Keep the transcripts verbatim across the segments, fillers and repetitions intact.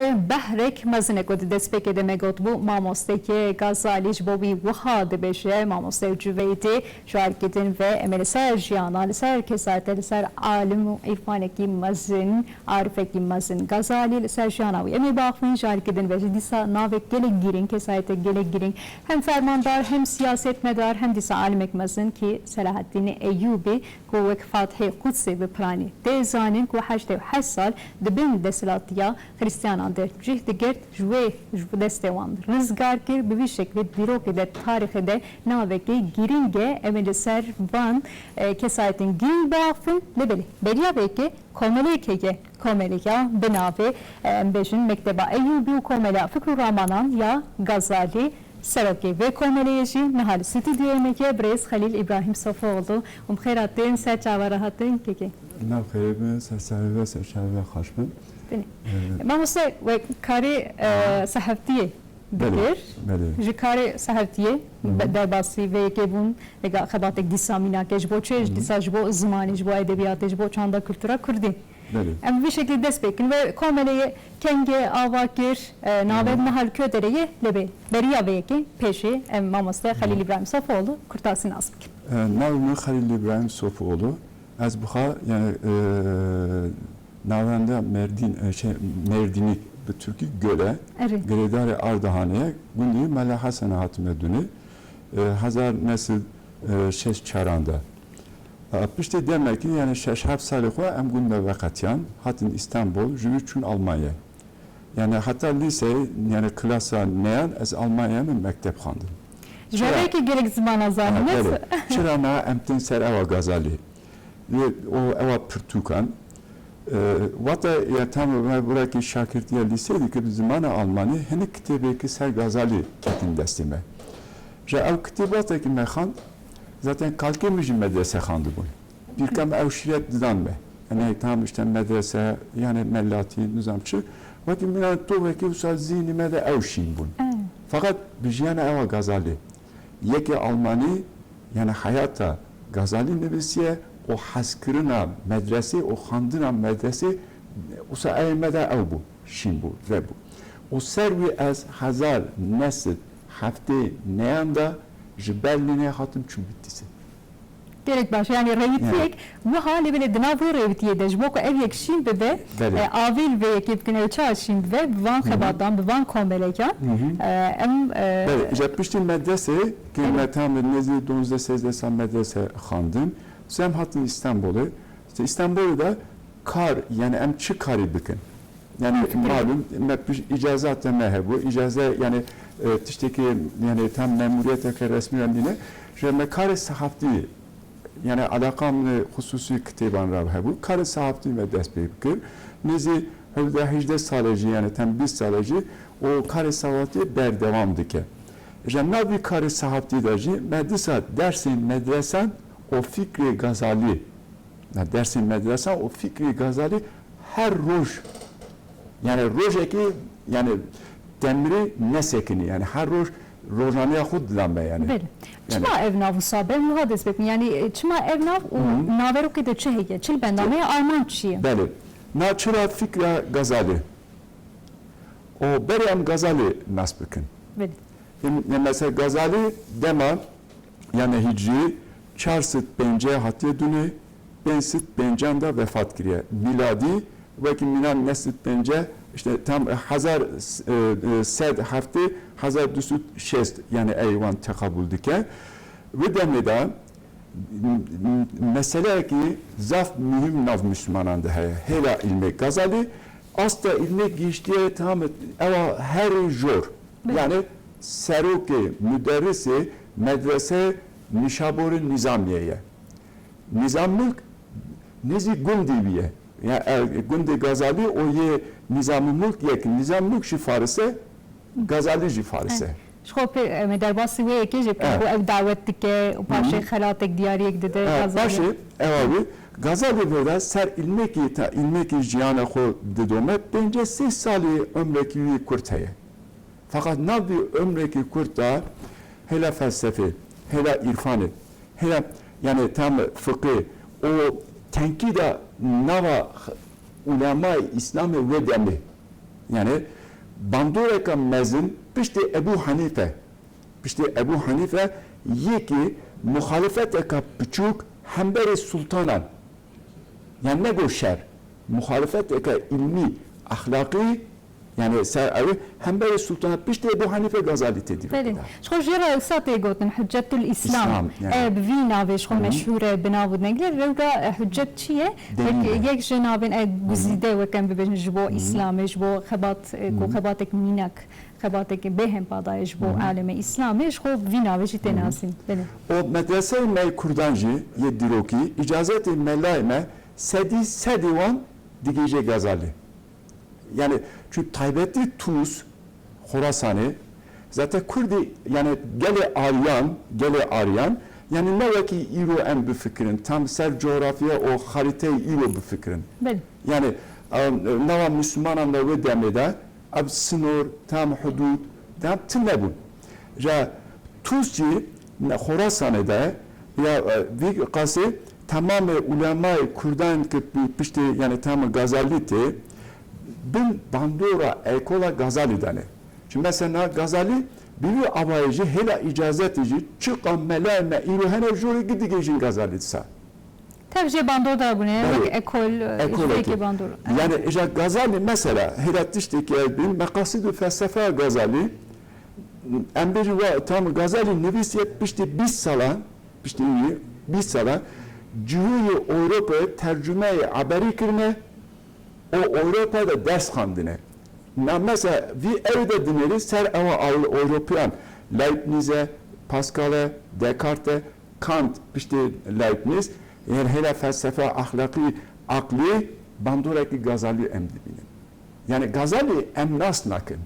Behrek mezin e ku di destpêkê de me gotibû, mamosteyê Gazalî ji bo wî wiha dibêje, mamoste Cuveydî, ji alkî din ve em ê li ser jiyana, li ser kesayete, li ser alim û îrfanekî mezin, arifekî mezin Gazalî, li ser jiyana wî em ê biaxivin, ji alkî din ve jî dîsa navek gelek girîng, kesayete gelek girîng, hem fermandar, hem siyasetmedar, hem dîsa alimek mezin kî Selahaddînê Eyûbî, ku wek Fatihê Qudsê bi piranî tê zanîn, ku heştê û heşt sal di bin desthilatiya Xristiyanan de cih digirt, ji wê ji destê wan rizgar kir, bi vî şeklî dîrokê de, tarîxê de navekî girîng e. Em ê li ser van, e, kesayetên girîng biaxivin, lê belê beriya vê yekê komeleyek heye, komeleya bi navê, e, em bêjin Mekteba Eyûbî û Komeleya Fikr û Ramanan ya Gazalî. Serokê vê komeleyê jî niha li stûdyoyê me ye, birêz Xelîl Îbrahîm Sofoğlu. Hûn bi xêr hatin, ser çava re hatin, kekê. Nav xêrê bin, ser çavê ve, ser çavê ve xweş bin. Binê. Ee, Mamoste, we karê, e, Aha. seheftiyê Belê, dikir. belê. Ji karê seheftiyê Hı hı. be-, derbasî vê yekê bûn, vêga xebatek dîsa mînak e, ji bo çi? Hı hı. Dîsa ji bo zimanê, ji bo edebiyatê, ji bo çanda kultura kurdî. Belê. Em bi vî şeklî dest pê kin ve komeleyê kengê ava kir, e, navê Hı hı. niha li ku derê ye, lê bê beriya vê yekê pêşê em mamoste Hı. Xelîl Îbrahîm Sofoğlu kurtasî nas bikin. E, navê min Xelîl Îbrahîm Sofoğlu. Ez bi xwe, yani, e, navenda Merdîn, e, şey, Merdînîk, bi tirkî Göle, Erê. girêdarê Ardahanê ye, gundî Mela Hesena hatime dunê, e, hezar neh sed, e, şeş çaran de. E, piştî demekî, yani şeş heft salê xwe em gund me veqetiyan, hatin Îstanbul, ji wî çûn Almanya. Yani heta lîseyê, yani klasa neyan ez Almanya me mekteb xwendin. Ji Çira? Vê yekê gelek zimana zanîn, Ha, ne? belê. Çira me em tên ser ewa Gazalî. Lê o ewa pirtûkan. E, wata, ya tam me burekî şakirtiya lîseyê dikir, bi zimana Almanî hinek kitêbêkî ser Gazalî ketin destê me. Ji ew kitêbatekî me xwend, zaten kalkê min jî medrese xwendibûn. Pîrka me ew şîret didan me. Yani tam işte medrese, yani melatî, nizam çi. Wekî minan tovekî wisa zîhnî me de ew şîn bûn. Evet. Fakat bi jiyana ewa Gazalî. Yekê Almanî, yani heyata Gazalî nivîsiye û hezkirina medresê û xwendina medresê, wisa ewê me de ew bû, şîn bû, vebû. Û ser wî ez hezar neh sed heftê neyan de ji Berlînê hatim çûm Bitlisê. Gelek baş. Yani rêwîtiyek Yani. wiha lê belê di nav wê rêwîtiyê de ji bo ku ev yek şîn bibe, Belê. e, avî li vê yekê bikin, ew çawa şîn bibe, bi van Hı hı. xebatan, bi van komelekan, Hı hı. e, em, e, Belê, ji piştî medresê, ki Belê. me tam nêzî duwazdeh sêzdeh sal medrese xwendin, em hatin Îstanbulê. Îşte Îstanbulê de kar, yani em çi karî bikin? Yani Fikir. malum, me piş-, îcazate me hebû. Îcaze, yani, e, tiştekî, yani tam memuriyeteke resmî em nîne. Ji me karê sehaftî, yani alaqam, e, xusûsî kitêban re hebû. Karê sehaftî me dest pê kir. Nêzî hevdeh hejdeh sale jî, yani tam bîst sale jî o karê sehaftî berdewam dike. Ji navî karê sehaftî de jî me dîsa dersên medresan û fikrê Gazalî, ya dersên medresan û fikrê Gazalî her roj, yani rojekê, yani demirê nesekinî, yani her roj rojaneya xwe dida me yani. Belê. Yani Çima ev nav wisa be? Em wiha dest pê bikin. Yani, e, çima ev nav û Hı hı. naverokê de çi heye? Çi li benda me ye? Armanc çi ye? Belê. Na çira fikra Gazalî. O berê em Gazalî nas bikin. Belê. Em, em mesela Gazalî dema, yani hicrî, çar sed pêncî hatiye dunê, pênc sed pêncan de vefat kiriye. Miladî, wekî minan neh sed pêncî, işte tam hezar, e, e, sed heftê, hezar du sed şêst, yani ey wan teqabul dike. Wê demê de m-, m-, meseleyekî zaf muhîm nav Mislimanan de heye. Hêla îlmê Gazalî, asta îlmê gihiştiye tam ewa herî jor. Belê. Yani serokê, muderrisê medrese Nîşaborê Nîzamiyê ye. Nîzam Mulk nêzî gundê wî ye. Ya, e, gundê Gazalî û yê Nîzam Mulk yek. Nîzam Mulk jî Faris e, Gazalî jî Faris e. Eh, ji xwe pê, em ê derbasî wê yekê jî bikin, Eh. ku ew dawet dike û paşê Hı hı. xelatek diyariyek dide Eh, Gazalî. Paşê, ewa wî, Gazalî vêda ser îlmekî, ta îlmekî jiyana xwe didome, pêncî sê salî umrekî wî kurt heye. Feqet nav vî umrekî kurt de hêla felsefê, hêla îrfanê, hêla, yani tam fiqê û tenkîda nava ulemayê Îslamê wê demê. Yani bandoreka mezin piştî Ebû Henîfe, piştî Ebû Henîfe yekî muxalefeteka piçûk hemberî sultanan, yani ne got şer, muxalefeteka îlmî, exlaqî, yani ser ew hemberî sultanan piştî Ebû Henîfe Gazalî tê dî. Belê. Ji xwe jê re wisa tê gotin Hüccetül Îslam. Îslam, yani. E, bi vî navê ji xwe meşhûr e, bi nav û dengê. Rewga, e, Hüccet çi ye? Delîl e. Yek, yek ji navên, e, guzîde wek em bibêjin ji bo Îslamê, ji bo xebat, e, ku xebatek mînak, xebatek bêhempa daye ji bo alemê Îslamê, ji xwe vî navê jî tê nasîn. Belê. O medreseyê me yê Kurdan jî yê dîrokî îcazetê melayê me sedî sedî wan digihîje Gazalî. Yani çu taybetî Tûs, Xorasanê, zaten Kurdî, yani gelê Aryan, gelê Aryan, yani ne wekî îro em bifikirin, tam ser coğrafya û xarîteyê îro bifikirin. Belê. Yani, e, nava Müslümanan da wê demê de ev sinor, tam hudud, tam ti nebûn. Ja Tûs jî ne Xorasanê de ya, e, vî qasê temamê ulemayê Kurdan ki pi-, piştê, yani tam Gazalî tê, bin bandora ekola Gazalî danê. Çi mesela Gazalî bi vî avayê jî hêla îcazetê jî çiqa melayê me îro hene jorê gidigê jîn Gazalî disa. Tev jê bandor da bûne, belê, wek ekol, e, Ekolekê. Ji vê bandor. Yani îja Gazalî mesela hêla tiştekî ez bîn, meqasid û felsefa Gazalî, em bêjin wa tam Gazalî nivîsiye piştî bîst salan, piştî wî bîst salan cihûyê Ewropayê tercumeyê eberî kirine û Ewropa de ders xwendine. Na mesela vî ew de dinêrî ser ewa Ewropayan Leibniz e, Pascal e, Descartes e, Kant piştê Leibniz, ên hêla felsefe, exlaqî, aqlî, bandorekî Gazalî em dibînin. Yani Gazalî em nas nakin.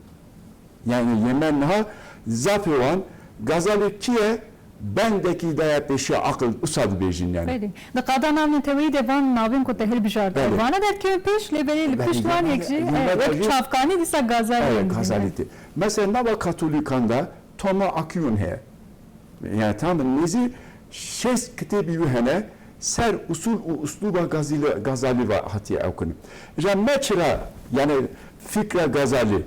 Yani yê me niha zafê wan Gazalî kî ye, bendekî daye pêşiya aqil, usa dibêjin yani. Belê. Di qada navneteweyî de van navên ku te hilbijarte. Belê. Vana derkevin pêş, lê belê li pişt wan yek jî, yê me e, wek jî çavkanî dîsa Gazalî. Evet, Gazalî tê. Mesela nava Katolîkan de Thomas Aquinas heye. Yani tam nêzî şêst kitêbî wî hene, ser usul û uslûba Gazîli-, Gazalî ve hatiye ew kirin. Îja me çira, yani fikra Gazalî?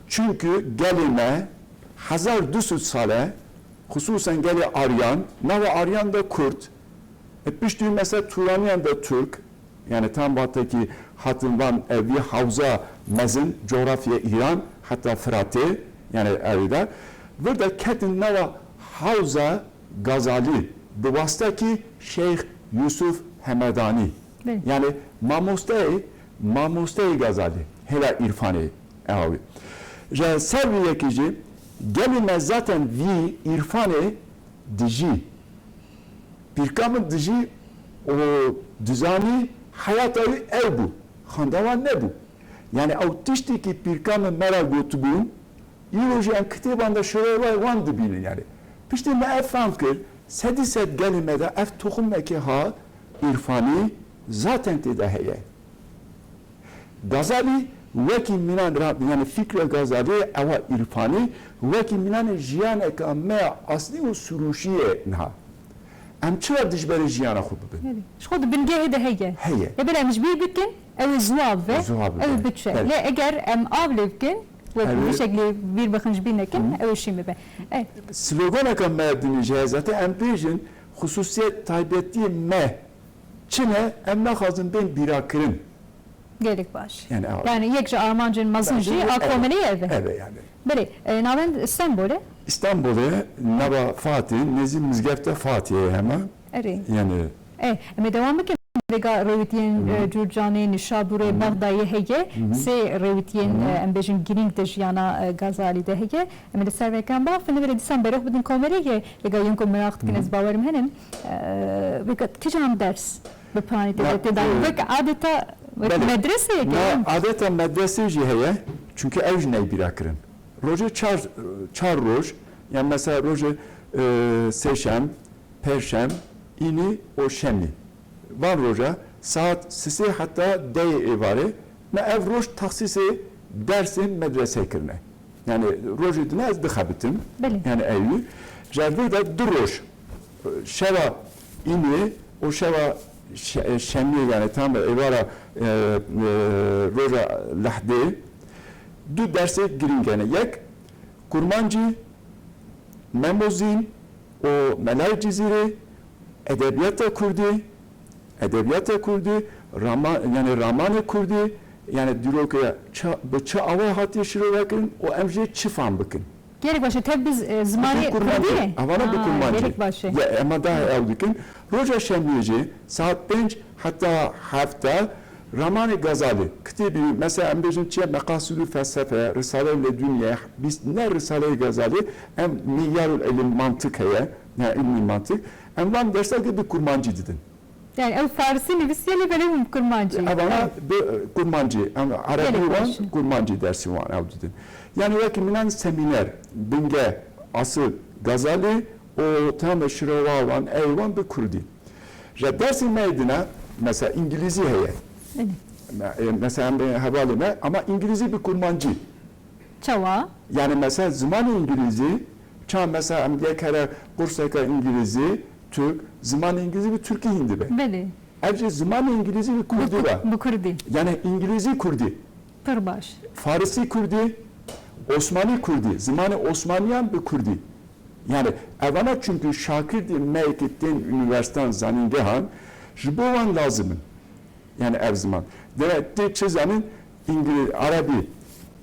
Çünkü gelê me hezar du sed sal e, xisûsen gelê Aryan, nava Aryan de Kurd, e, piştî wî mesela Turaniyan de Türk, yani tam vatekî hatin van, e, vî hewza mezin, coğrafya Îran, heta Firatê, yani ew de. Vir de ketin nava hewza Gazalî, bi wasta kî Şeyh Yusuf Hemedanî. Belê. Yani mamosteyê, mamosteyê Gazalî, hêla îrfanê ew. Ji ser vî yekê jî, gelê me zaten vî îrfanê dijî. Pîrka min dijî û dizanî heyata wî ew bû. Xandawan nebû. Yani ew tiştekî pîrka min me ra gotibûn, îro jî em kitêban de şirayê wan dibînin yani. Piştî me ev fehm kir, sedî sed gelê me de ev toxumekê ha îrfanî zaten tê de heye. Gazalî wekî mînan ra, yani fikra Gazalî ewa îrfanî, wekî mînanê jiyaneka me ya aslî û sirûşî ye niha. Em çira dijberê jiyana xwe bibin? Belê. Ji xwe di bingehê de heye. Heye. Lê belê em ji bîr bikin, ew ê ziwa bibe, ziwa bibe, ew ê biçe. Belê. Lê eger em av lê bikin, wek, ew ê bi şeklê bîr bixin ji bîr nekin, hı, ew ê şîn bibe. E. Sloganeka me ya dinê jî heye, zaten em bêjin, xisûsiyet taybetiyê me çi ne, em naxwazin bên bîrakirin. Gelek baş. Yani, evet. Yani yek ji armancên mezin jî a komeleyê ev e. Ev e yani. Belê, e, navend Stenbolê? Stenbolê, nava Fatihê, nêzî mizgefta Fatihê hema. Erê. Yani. E, em ê dewam bikin. Vêga rêwîtiyên, e, Cûrcanê, Nişaburê, Bexdayê heye. Sê rêwîtiyên, e, em bêjin girîng de jiyana, e, Gazalî de heye. Em ê li ser vê kan biaxivin, lê belê dîsan berox bidin komeleyê, vêga yên ku miraq dikin, ez bawerim hene. E, vêga kîjan ders bi piranî tê de tê dayîn? Wek adeta, wek medreseyekê. Na, adeta medresê jî heye, çunke ew jî neyê bîra kirin. Rojê çar, çar roj, yani mesela rojê, e, sêşem, pêşem, înî û şemî. Van roja saet sisê heta dehê êvarê me ev roj texsîsê dersên medresê kirine. Yani rojê din ez dixebitim. Belê. Yani ewî. Ji vir de du roj, şeva înê û şeva şe-, şemiyê, yani tam êvara, e, e, roja lehdê, Du dersê girîng hene. Yek, Kurmancî, Memo Zîn û Melayê Cizîrê, edebiyata Kurdî, edebiyata Kurdî, rama-, yani ramanê Kurdî, yani dîroke ça-, bi çi awayê hatiye şîrove kirin û em jê çi fam bikin? Gelek baş e, tev biz, e, zimanê Kurdî ye? Evana bi Kurmancî. Gelek baş e. Ya, ema daha ew dikin. Roja şemiyê jî saet pênc heta heft de ramanê Gazalî, kitêbî, mesela em bêjin çi ye, Meqasidul Felsefe, Risale-i Ledunye, bîst ne Risale-i Gazalî, em Miyarul Ilim Mantık heye, yani ilmi mantık. Em van dersa ki bi Kurmancî didin. Yani ew Farsî nivîsiye lê belê hûn Kurmancî. Evana bi Kurmancî, em Erebî wan, Kurmancî dersî wan ew didin. Yani wekî minan semîner, binge, asıl Gazalî û tam şirova wan, ey wan bi Kurdî. Ji dersê me dine, mesela îngilîzî heye. Me-, e, mesela em hevalê me, ama îngilîzî bi Kurmancî. Çawa? Yani mesela zimanê îngilîzî, ça mesela em yek here kurseke îngilîzî, Türk, zimanê îngilîzî bi Türkî hîn dibe. Belê. Ev jî zimanê îngilîzî bi Kurdî be. Bi Kurdî. Yani îngilîzî Kurdî. Pir baş. Farisî Kurdî, Osmanî Kurdî, zimanê Osmaniyan bi Kurdî. Yani evana çünkü şagirdê me yekê tên unîversîteyan, zanîngehan, ji bo wan lazim in. Yani ev ziman. De tê çi zanin? Îngilîz, Erebî,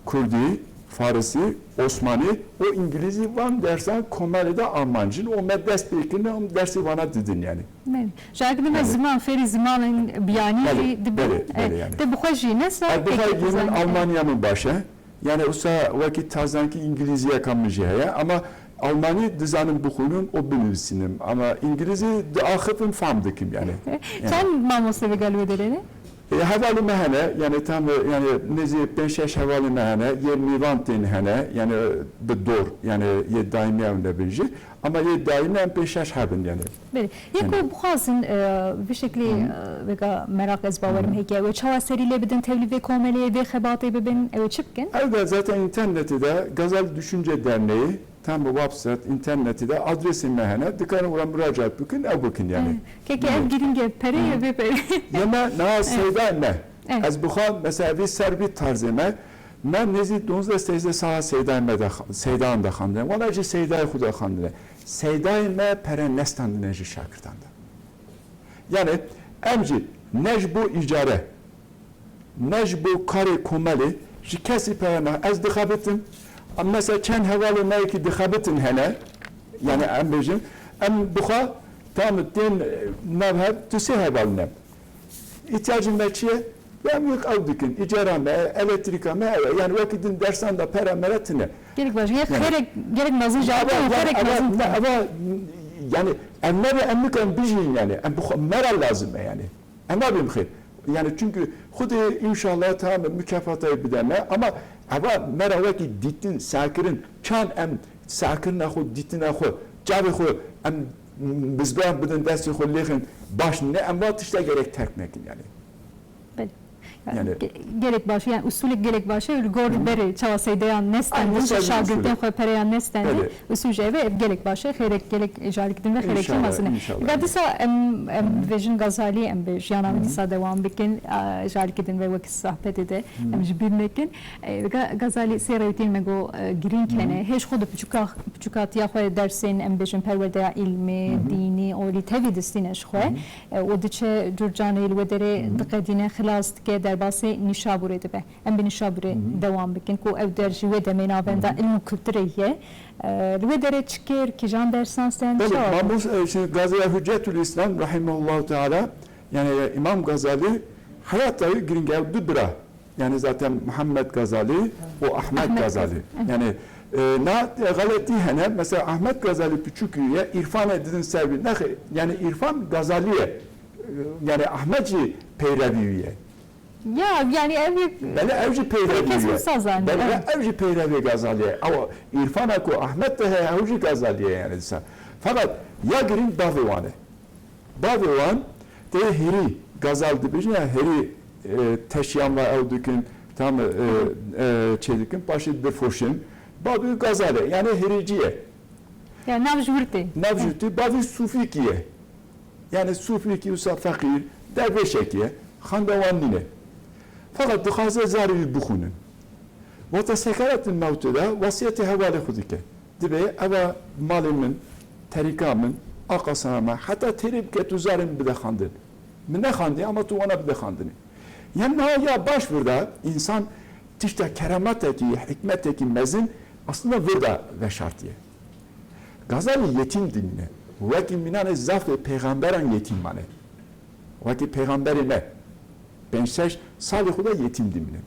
Kurdî, Farisî, Osmanî û Îngilîzî van dersan komelê de Almancîn û me dest pê kirine, em dersê vana didin yani. Belê. Ji eke dime ziman, fêrî zimanên biyanî jî dibin. Belê, belê yani. Te bi xwe jî ne sa. Ev bi xwe yê min Almanya min baş e. Yani wisa wekî tazankî îngilîziyeka min jî heye, ama Almanî dizanim bixwînim û binivîsînim. Ama îngilîzî diaxifim, fam dikim yani. Çend mamoste vêga li wê derê ne? E, hevalê me hene, yani tam, yani nêzî pênc şeş hevalê me hene, yê mêvan tên hene, yani bi dor, yani yê daîmî ew nebin jî. Ama yê daîmî em pênc şeş hebin yani. Belê. Yê ku bixwazin, e, vî şeklî, e, vêga meraq ez bawerim heke. Ew ê çawa serî lê bidin, tevlî vê komelê, vê xebatê bibin, ew ê çi bikin? Ew de zaten înternetê de Gazal Düşünce Derneği, tam bi website, înternetê de adresê me hene, dikarin ora muracaat bikin, ew bikin yani. Keke ev girîng e, perê ye, vê perê. Yeme, na seyda me. Ez bixwam, mesela vê ser bî tarzê me, me nêzî duwazdeh sêzdeh saha seydayê me de, seydan de xandine. Wana jî seydayê xwe de xandine. Seydayê me pere nestandine ji şagirtan de. Yani em jî ne ji bo îcare, ne ji bo karê komelê ji kesî pere ne. Ez dixebitim, em mesela çend hevalê me yekî dixebitin hene, yani em bêjin, em bixwe tam tên nav hev tu sê heval ne. Îhtiyacê me çi ye? Em wek ew dikin. Îcara me, elektrîka me, ew e. Yani wekî din dersan de pere mere tine. Gelek baş. Yek xêrek, gelek mezin ji eva, eva, xêrek mezin. Eva, yani em nebe em nikan bijîn yani. Em bi xwe me re lazim e yani. Em nabêm xêr. Yani çünkü Xwedê înşallah tam mukafatayê bide me. Ama eva me re wekî dîtin, sakirin, çan em sakirina xwe, dîtina xwe, çavê xwe em bizbeyan bidin destê xwe lêxin baş ne, em va tişta gerek terk nekin yani. Belê. Yani, yani ge-, gelek baş e, yani usulek gelek baş e, li gor berê çawa seydeyan nestendin, şagirtên xwe pereyan nestendin, usul ji ev e, ev gelek baş e, xêrek gelek jalîk din ve xêrek jî mezin e. Ga dîsa em, em dibêjin Gazalî, em bi jiyana wî dîsa dewam bikin, a, jalîk din ve wek sohbetê de em ji bîr nekin. E, Ga-, Gazalî sê rewtên me got, e, girîng hene. Hêj xwe di piçûka-, piçûkatiya xwe dersên, em bêjin perwerdeya îlmê, dînî, olî tevî distîne ji xwe. E, û diçe Curcanê li wê derê diqedîne, xilas dike, derbasê Nîşaburê dibe. Em bi Nîşaburê dewam bikin ku ew der ji wê demê navenda ilm û kulturê ye. E, li wê derê çi kir, kîjan dersan stend, çawa bû? Belê, Mamos, e, şimdi Gazalî Hüccetül İslam rahimehullahu teala, yani Îmam Gazalî heyata wî girîng e, ew du bira. Yani zaten Muhammed Gazalî û Ahmed Gazalî. Yani, e, na, e, xeletî hene. Mesela Ahmed Gazalî piçûkî ye, îrfanê didin ser wî. Nexê, yani îrfan Gazalî ye. E, yani Ahmed jî peyrevî wî ye. Ya, yani ev yek. Belê ew jî peyrevî wî ye. Kes wisa zanî. Belê ew jî peyrevê Gazalî ye. Ew îrfana ku Ahmed de heye, ew jî Gazalî ye yani dîsa. Fakat ya girîng bavê wan e. Bavê wan tê hêrî, Gazal dibêjin, ya hêrî, e, teşiyan ve ew dikin, tam, e, e, çê dikin, paşê difoşin. Bavê Gazal e, yani hêrîcî ye. Ya nav ji wir tê. Nav ji wir tê, bavê sûfîkî ye. Yani sûfîkî wisa feqîr, dervêşekî ye, xanda wan nîne. Fakat dixwaze zarê wî bixwînin. Wata sekeratil mewtê de wasiyetê hevalê xwe dike. Dibê eva malê min, terîka min, aqasana me, heta têrê bike tu zarê min bide xandin. Min nexandiye ama tu wana bide xandinê. Yan niha ya baş vir de însan tişta kerametekî, hikmetekî mezin aslında vir de veşartiye. Gazalî yetîm dimîne. Wekî mînanê zafê pêxemberan yetîm mane. Wekî pêxemberê me. Pênc şeş salê xwe de yetîm dimîne.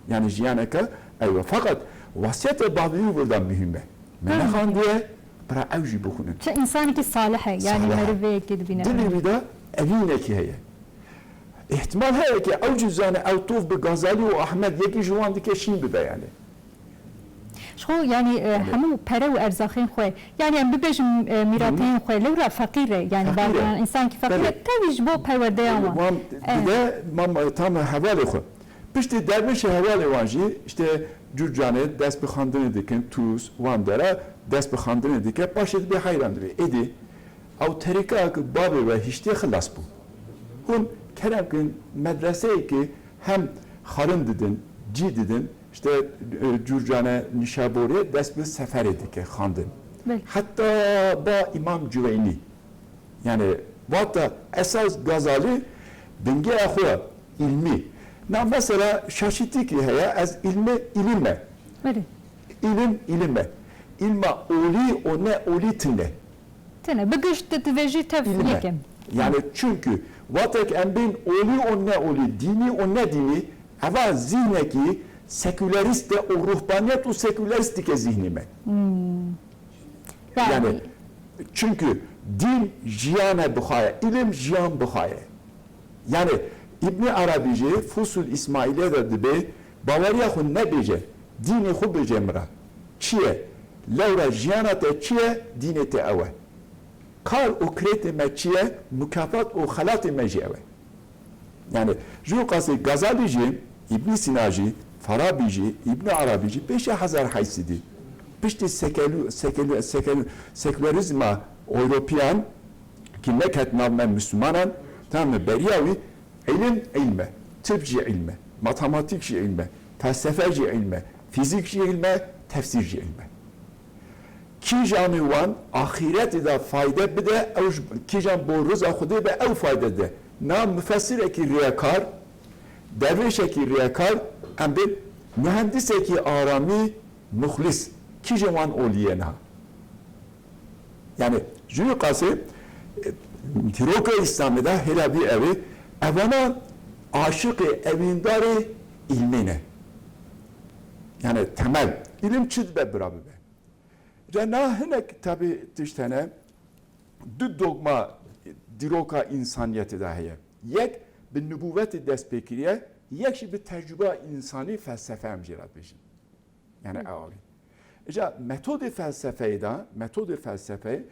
Yani jiyaneke ew e. Feqet wasiyetê bavê wî vir de muhîm e. Me Hı. nexandiye, bira ew jî bixwînin. Çi însanekî salih e, yani Salih e. meriveyekê dibîne. Dilê wî de evînekî heye. Îhtimal heye ki ew jî zane ew tov bi Gazalî û Ahmed yekî ji wan dike şîn bibe yani. Ji xwe, yani, e, Belê. hemû pere û erzaxên xwe, yani, em bibêjin, e, mîratiyên xwe, lewra feqîr e, yani, Feqîr e. bavêran, însankî feqîr e, Belê. tevî ji bo perwerdeya wan. Wan E. dide mam, tam hevalê xwe. Piştî dervişê hevalê wan jî, işte, Curcanê dest bi xandinê dikin, Tûs, wan dera dest bi xandinê dike, paşê dibê heyran dibê. Êdî, ew terîka ki bavê we hiştê xilas bû. Hûn kerem kin medreseyê ki hem xarin didin, cî didin, işte, e, Curcane, Nişaborê dest bi seferê dike, xandin. Belê. Heta ba Îmam Cuweynî. Yani, vata esas Gazalî bingeya xwe îlmî. Na mesela şaşîtîkî heye, ez îlmê îlim e. Belê. Îlim îlim e. Îlma olî û ne olî tune. Tune. Bi gişt tu dibêjî tev Îlim e. yekim. Yani çünkü vatek em bên olî û ne olî, dînî û ne dînî, eva zihnekî sekülerist e û ruhbaniyet û sekülerist dike zihnî me. Hmm. Yani, Yani, çünkü din jiyane bixaye, ilim jiyan bixaye. Yani, İbni Arabi jî Fusul İsmail'e de dibê, baweriya xwe nebêje, dinê xwe bêje mira. Çi ye? Lewra jiyana te çi ye? Dinê te ew e. Kar û kirêtê me çi ye? Mukafat û xelatê me jî ew e. Yani, ji wî qasê Gazalî jî, Îbnî Sîna jî, Farabî jî, Îbnî Arabî jî pêşê hezar heşt sedî, piştî sekelu-, sekelu-, sekelu-, sekülerîzma Ewropiyan ki neket nav me Mislimanan, tamam mı? Beriya wî ilim ilm e, tıp jî ilm e, matematîk jî ilm e, felsefe jî ilm e, fîzîk jî ilm e, tefsîr jî ilm e. Kîjanê wan axîretê de fayde bide, ew ji, kîjan bo riza Xwedê be, ew fayde de. Na mufesirekî riyekar, dervêşekî riyekar, em bên muhendisekî aramî, muxlis. Kîjê wan olî ye niha? Yani, ji wî qasê, e, dîroka Îslamê de hêla vî ew ê, evana aşiqê, evîndarê îlmê ne. Yani, temel. Îlim çi dibe bira bibe? Re na hinek tabi tişt hene, du dogma dîroka însaniyetê de heye. Yek bi nubûvetê dest pê kiriye, yek jî bi tecrûba însanî, felsefe em jê re dibêjin. Yani Hı. ew avî. Îca metodê felsefeyê de, metodê felsefeyê,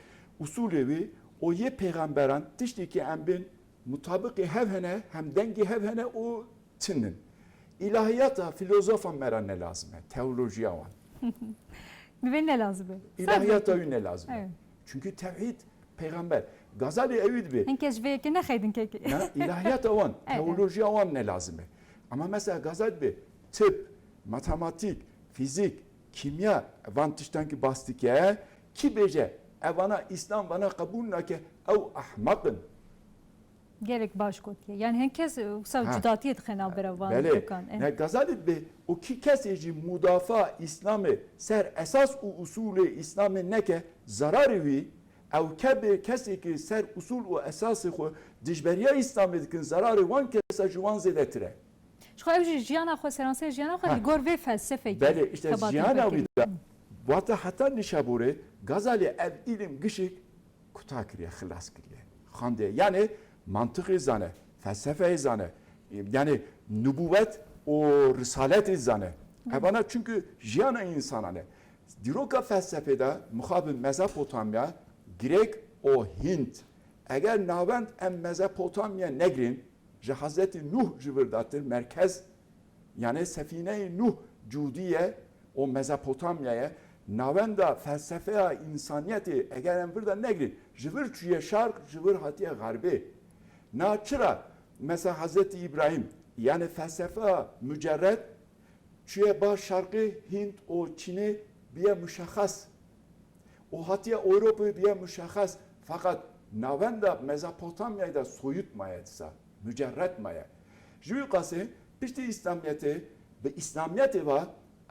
usulê wî, o yê pêxemberan, tiştê ki em bên mutabiqê hev hene, hem dengê hev hene, o tinin. Îlahiyata filozofan me re ne lazim e, teolojiya wan. Divê ne lazim e. Îlahiyata wî ne lazim e. Evet. Çünkü tevhîd, pêxember. Gazalî ewî dibê. Hinkê ji vê yekê nexeydin kekê. Na, îlahiyata wan, Evet. teolojiya wan ne lazim e. Ama mesela Gazalî dibê, tıp, matematik, fizik, kimya, van tiştan ki bas dike, ki bêje, evana Îslam vana qebûl nake, ew ahmaq in. Gelek baş gotiye. Yani hin kes, e, wisa Ha. cudatiyê dixe navbera van Belê. dokan. Eh. Ne Gazalî dibê, û kî kesê jî mudafaa Îslamê ser esas û usulê Îslamê neke, zararê wî, ew ke bi kesê ki ser usul û esasê xwe dijberiya Îslamê dikin, zararê wan kesa ji wan zêdetir e. Ji xwe ew jî jiyana xwe, seranseyê jiyana xwe Ha. li gor vê felsefekê Belê, işte xebatê jiyana xwe wî kiriye. de, wata heta Nîşaborê, Gazalî ev îlim gişik kuta kiriye, xilas kiriye. Xandiye. Yani mantiqê zane, felsefeyê zane, yani nubûwet û risaletê zane. Hı. Evana çünkü jiyana însanan e. Dîroka felsefê de mixabin Mezopotamya, Grek û Hint. Eger navend em Mezopotamya negrin, ji Hezretî Nuh ji vir datir merkez, yani sefîneyê Nuh cûdî ye û Mezopotamya ye. Navenda felsefeya însaniyetê eger em vir de negrin, ji vir çûye şarq, ji vir hatiye xerbê. Na çira mesela Hezretî Îbrahîm, yani felsefeya mucerred, Çûye ba şerqê Hînd û Çînê biye muşexes. Û hatiye Ewropê biye muşexes. Feqet navenda Mezopotamyayê de soyut maye disa. Mucerret maye. Ji wî qasê piştî Îslamiyetê, bi Îslamiyetê ve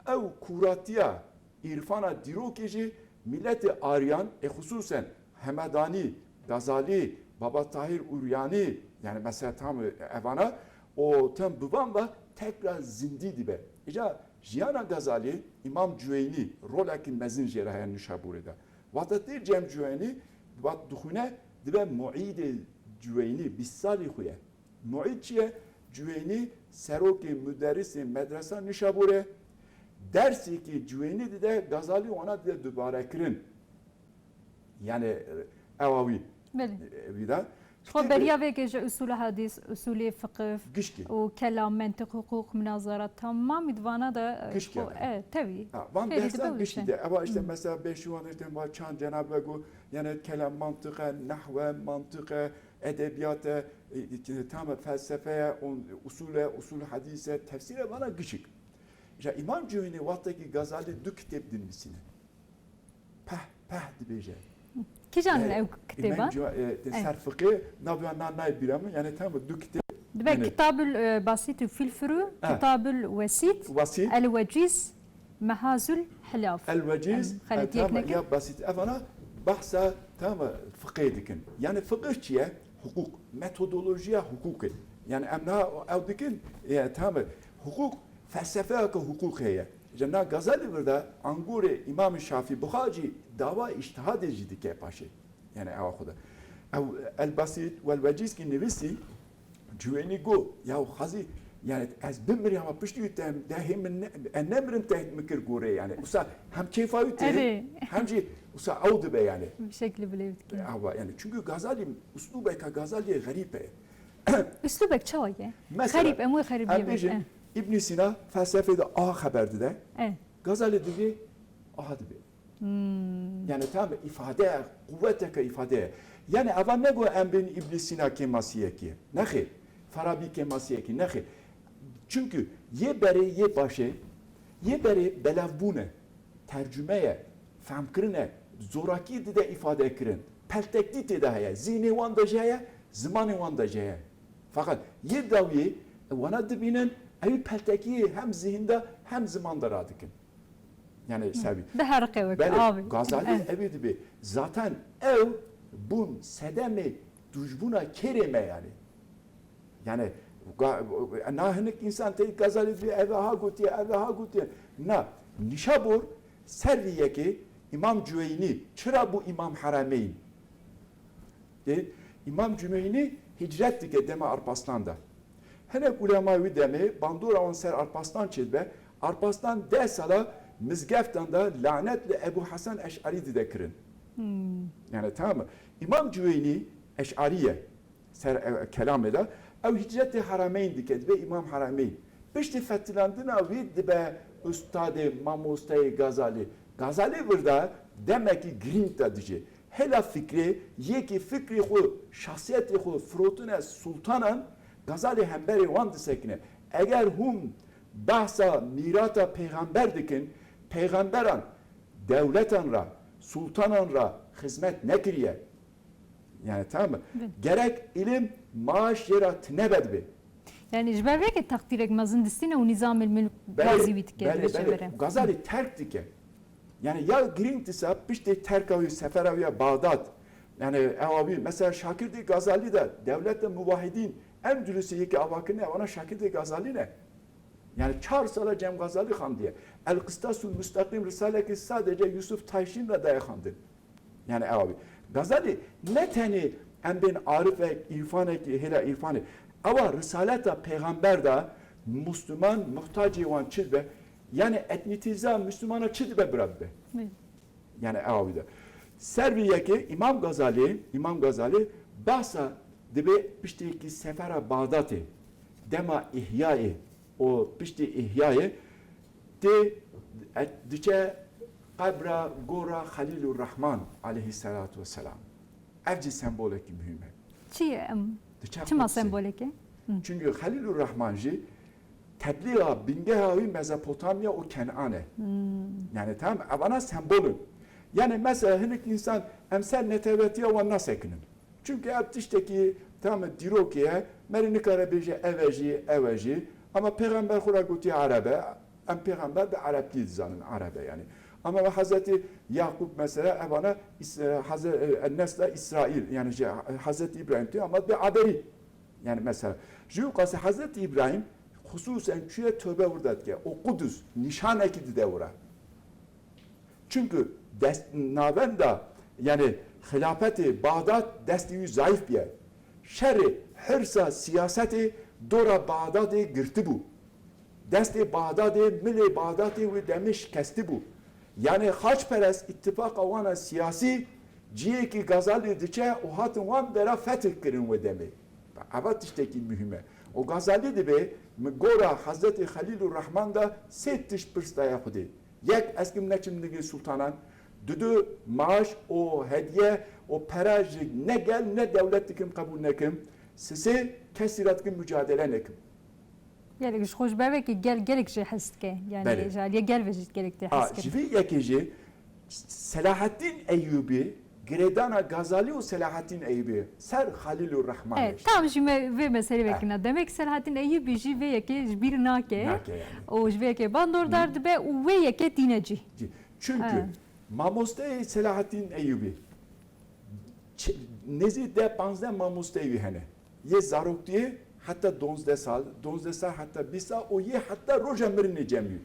ew kûratiya îrfana dîrokê jî miletê Aryan, ê xisûsen Hemedanî, Gazalî, Baba Tahîr Uryanî, yani mesela tam evana, o tem bivan ve tekrar zindî dibe. Îca jiyana Gazalî, Îmam Cuweynî rolekî mezin jê re heye Nişaburê de. Wexta tê cem Cuweynî, wexta dixwîne, dibe muîdê Cuweynî, bîst salî xwe ye. Muîd çi ye? Cuweynî serokê muderrisê medresa Nişaburê, dersêkî Cuweynî dide, Gazalî wana dide dubarekirin. Yani, e, ewa wî, Belê. e, wî de. Xwe Kitêbê beriya vê ke ji usulê hadîs, usulê fiqif Gişkî. û kelam, mentiq, huquq, munazara tamamî di vana de, e, Gişkî xwe, yani. e, tevî. Ha, van Fêrî dersan dibe gişkî wisa. de. Ewa işte Hmm. mesela beşî wan işte va çand cenab ve got, yani kelam mantiqe, nehwe mantiqe, edebiyat e, e, tam felsefeye, on, usule, usul hadise, tefsire vana gişik. Ya İmam Cüveyni wextekî Gazali du kitêb dinivîsîne. Peh, peh dibêje. Kîjan e, ew kitêba? Îmam Cüve-, e, de Eh. ser fiqê, navê na nayê bîra min, yani tam du kitêb. Dibe yani Kitabul, e, Basit û Fil Furu, Eh. Kitabul Wesit, Wesit. El Weciz, Mehazul Hilaf. El Weciz, Em, xeletiyek e, tam, neke? ya Basit. Evana bahsa tam fiqê dikin. Yani fiqh çi ye? Hukuk. Metodolojiya hukukê. Yani em na ew dikin, e, tam hukuk, felsefeya ke hukuk heye. Ji na Gazalî vir de angorê Îmam Şafî Buxar jî dawa îctihadê jî dike paşê. Yani ewa xwe de. Ew El Basit wel Weciz kî nivîsî, Cüveyni got, ya xazî, yani ez bimirî ama piştî wî te, de hê min ne, e, nemirim te min kir gorê yani. Usa hem keyfa wî tê, Erê. hem jî usa ew dibe yani. Bir şekilde bile bitki. Ewa yani çünkü Gazalî, uslubeka Gazalî xerîb e. Üslubek çawa ye? Mesela, Xerîb, em wê xerîbiyê em bêjin, bêjin. Eh. Îbn Sîna felsefê de aha xeber dide. Eh. Gazalî divê aha dibe. Hmm. Yani tam îfade, quweteke îfade ye. Yani eva nego em bên Îbn Sîna kêmasiyekî. Nexê. Farabi kêmasiyekî. Nexê. Çünkü yê berê, yê paşê, yê berê belevbûn e. Tercüme ye, fehmkirin e, zorakî dide îfade kirin. Peltektî tê de heye, zîhnê wan de jî heye, zimanê wan de jî heye. Feqet yê dawiyê, e, wana dibînin, ew peltekiyê hem zihn de hem ziman de radikin. Yani Hı. sevî. Bi her qewek Belê, abi. Gazalî Eh. evê dibê. Zaten ew bûn sedemê dujbûna kêrê me yani. Yani ga-, na hinek insan tê Gazalî dibê, ev ha gotiye, ev ha gotiye. Na, Nişabur ser vî yekê Îmam Cüveyni, çira bû Îmam Herameyn? Dê, Îmam Cüveyni hicret dike dema Arpaslan de. Hinek ulema wî demê bandora wan ser Arpaslan çêdibe. Arpaslan deh sala mizgeftan de lanet li Ebu Hasan Eş'arî dide kirin. Hmm. Yani tamam mı? Îmam Cüveyni Eş'arî ye. Ser, e, kelamê de, ew hicretê Herameyn dike, dibe Îmam Herameyn. Piştî fetilandina wî dibe ustadê, mamosteyê Gazalî. Gazalî vir de demekî girîng de dijî. Hela fikrê, yekî fikrê xwe, şahsiyetê xwe firotine sultanan, Gazalî hemberê wan disekine. Eger hûn behsa mîrata pêxember dikin, pêxemberan dewletan ra, sultanan ra xizmet nekiriye. Yani tamam mı? Bin. Gerek ilim maaş yera tine bedbe. Yani ji ber vê ke teqdîrek mezin distîne û nîzamê milk Belê, razî wî dike, belê, dibêje belê. Vere. Gazalî terk dike. Yani ya girîng disa piştê terka wî sefera wî ya Bağdat. Yani ewa wî mesela şakirdê Gazalî de dewlete muvahidîn Endülüsê yekê avakirine, wana şakirdê Gazalî ne. Yani çar sala cem Gazalî xandiye. El Qistasul Mustaqîm risalekî sadece Yusuf Tayşîn re daye xandin. Yani ew abi. Gazalî ne tenê em bên arifek, îrfanekî, hêla îrfanê. Ewa risaleta pêxember de Müslüman muhtacê wan çi dibe? Yani etnîtîza Müslümana çi dibe bira bibe? Hı. Yani ew abi de. Ser vî yekê Îmam Gazalî, Îmam Gazalî behsa dibe piştêkî sefera Bağdatê, dema Îhyayê, û piştî Îhyayê tê, e, diçe qebra gora Xelîlur Rehman aleyhisselatu vesselam. Ev jî sembolekî muhîm e. Çi ye em? Diçe Çima Qudsê. Sembolek e? Hı. Çünkü Xelîlur Rehman jî Tebliğa bingeha wî Mezopotamya û Kenan e. Hmm. Yani tamam, evana sembol in. Yani mesela hinek insan em ser netewetiya wan nasekinin. Çünkü ev tiştekî tamam dîrokê ye, merî nikare bêje ev e jî, ew e jî. Ama pêxember xwe re gotiye Ereb e, em pêxember bi Erebkî dizanin, Ereb e yani. Ama ve Hazreti Yakup mesela evana İs-, e, Hazre-, e, nesla İsrail yani şey, Hazreti İbrahim diyor ama bir Aberi. Yani mesela, ji wî qasî Hezretî Îbrahîm xisûsen çûye tobe wir de dike. O Qudus nîşanekî dide wir e. Çünkü dest, navenda, yani xilafetê Bağdat destî wî zayıf biye. Şerê, hirsa, siyasetê dora Bağdadê girtibû. Destê Bağdadê, milê Bağdadê wê demê şikestî bû. Yani xaçperest îttifaqa wana siyasî ciyekî Gazalî diçe û hatin wan dera fetih kirin wê demê. Eva tiştekî muhîm e. Û Gazalî dibê, min gora Hezretî Xelîl û Rehman de sê tişt pirs daye Xwedê. Yek, ez kim neçim nigê sultanan. Dudu, maaş û hediye û pera ji ne gel ne dewlet dikim qebûl nekim. Sisê, kesî re dikim mucadele nekim. Gelek ji xwe ji ber wekî gel, gelek jê hez dike. Yani Belê. Ji aliyê gel ve jî gelek tê A, hez ji kir. Vî yekê jî Selahaddin Eyyubi, girêdana Gazali û Selahaddin Eyyubi ser Xalil û Rehman Evet, işte. Tam jî me vê meselê Eh. vekirina. Demek Selahaddin Eyyubi jî vê yekê ji bîr nake. Nake yani. Û ji vê yekê bandordar dibe û wê yekê tîne cî. Cî. Çünkü Evet. mamosteyê Selahaddin Eyyubi çi-, nêzî deh panzdeh mamosteyê wî hene. Yê zaroktiyê heta donzdeh sal, donzdeh sal heta bîst sal û yê heta roja mirinê cem wî.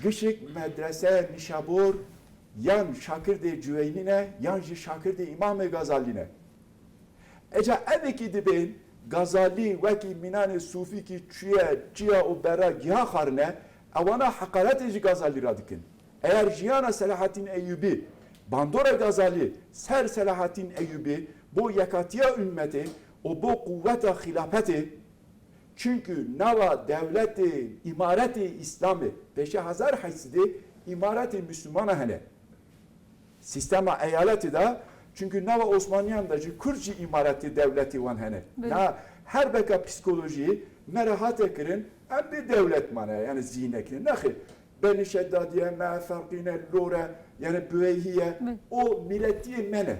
Gişik medrese Nîşabor yan şakirdê Cüweynî ne, yan jî şakirdê Îmamê Gazalî ne. Eca evekî dibên Gazalî wekî mînanê sofîkî çûye çiya û berra giha xwarine, ewana heqaretê ji Gazalî re dikin. Eger jiyana Selahaddin Eyyubi, bandora Gazalî ser Selahaddin Eyyubi bo yekatiya ummetê û bo quweta xilafetê, çünkü nava dewletê, îmaretê Îslamê, pêşî hezar heşt sedê îmaretê Müslümana hene. Sistema eyaletê de, çünkü nava Osmaniyan de jî Kurd jî îmaretê dewletê wan hene. Belê. Na her beka psikolojî me re hate kirin, em bê dewlet mane, yani zîne kirin. Nexê, Benî Şeddadiye, me Ferqîne, Lore, yani Büweyhiye, Belê. O miletiyê me ne.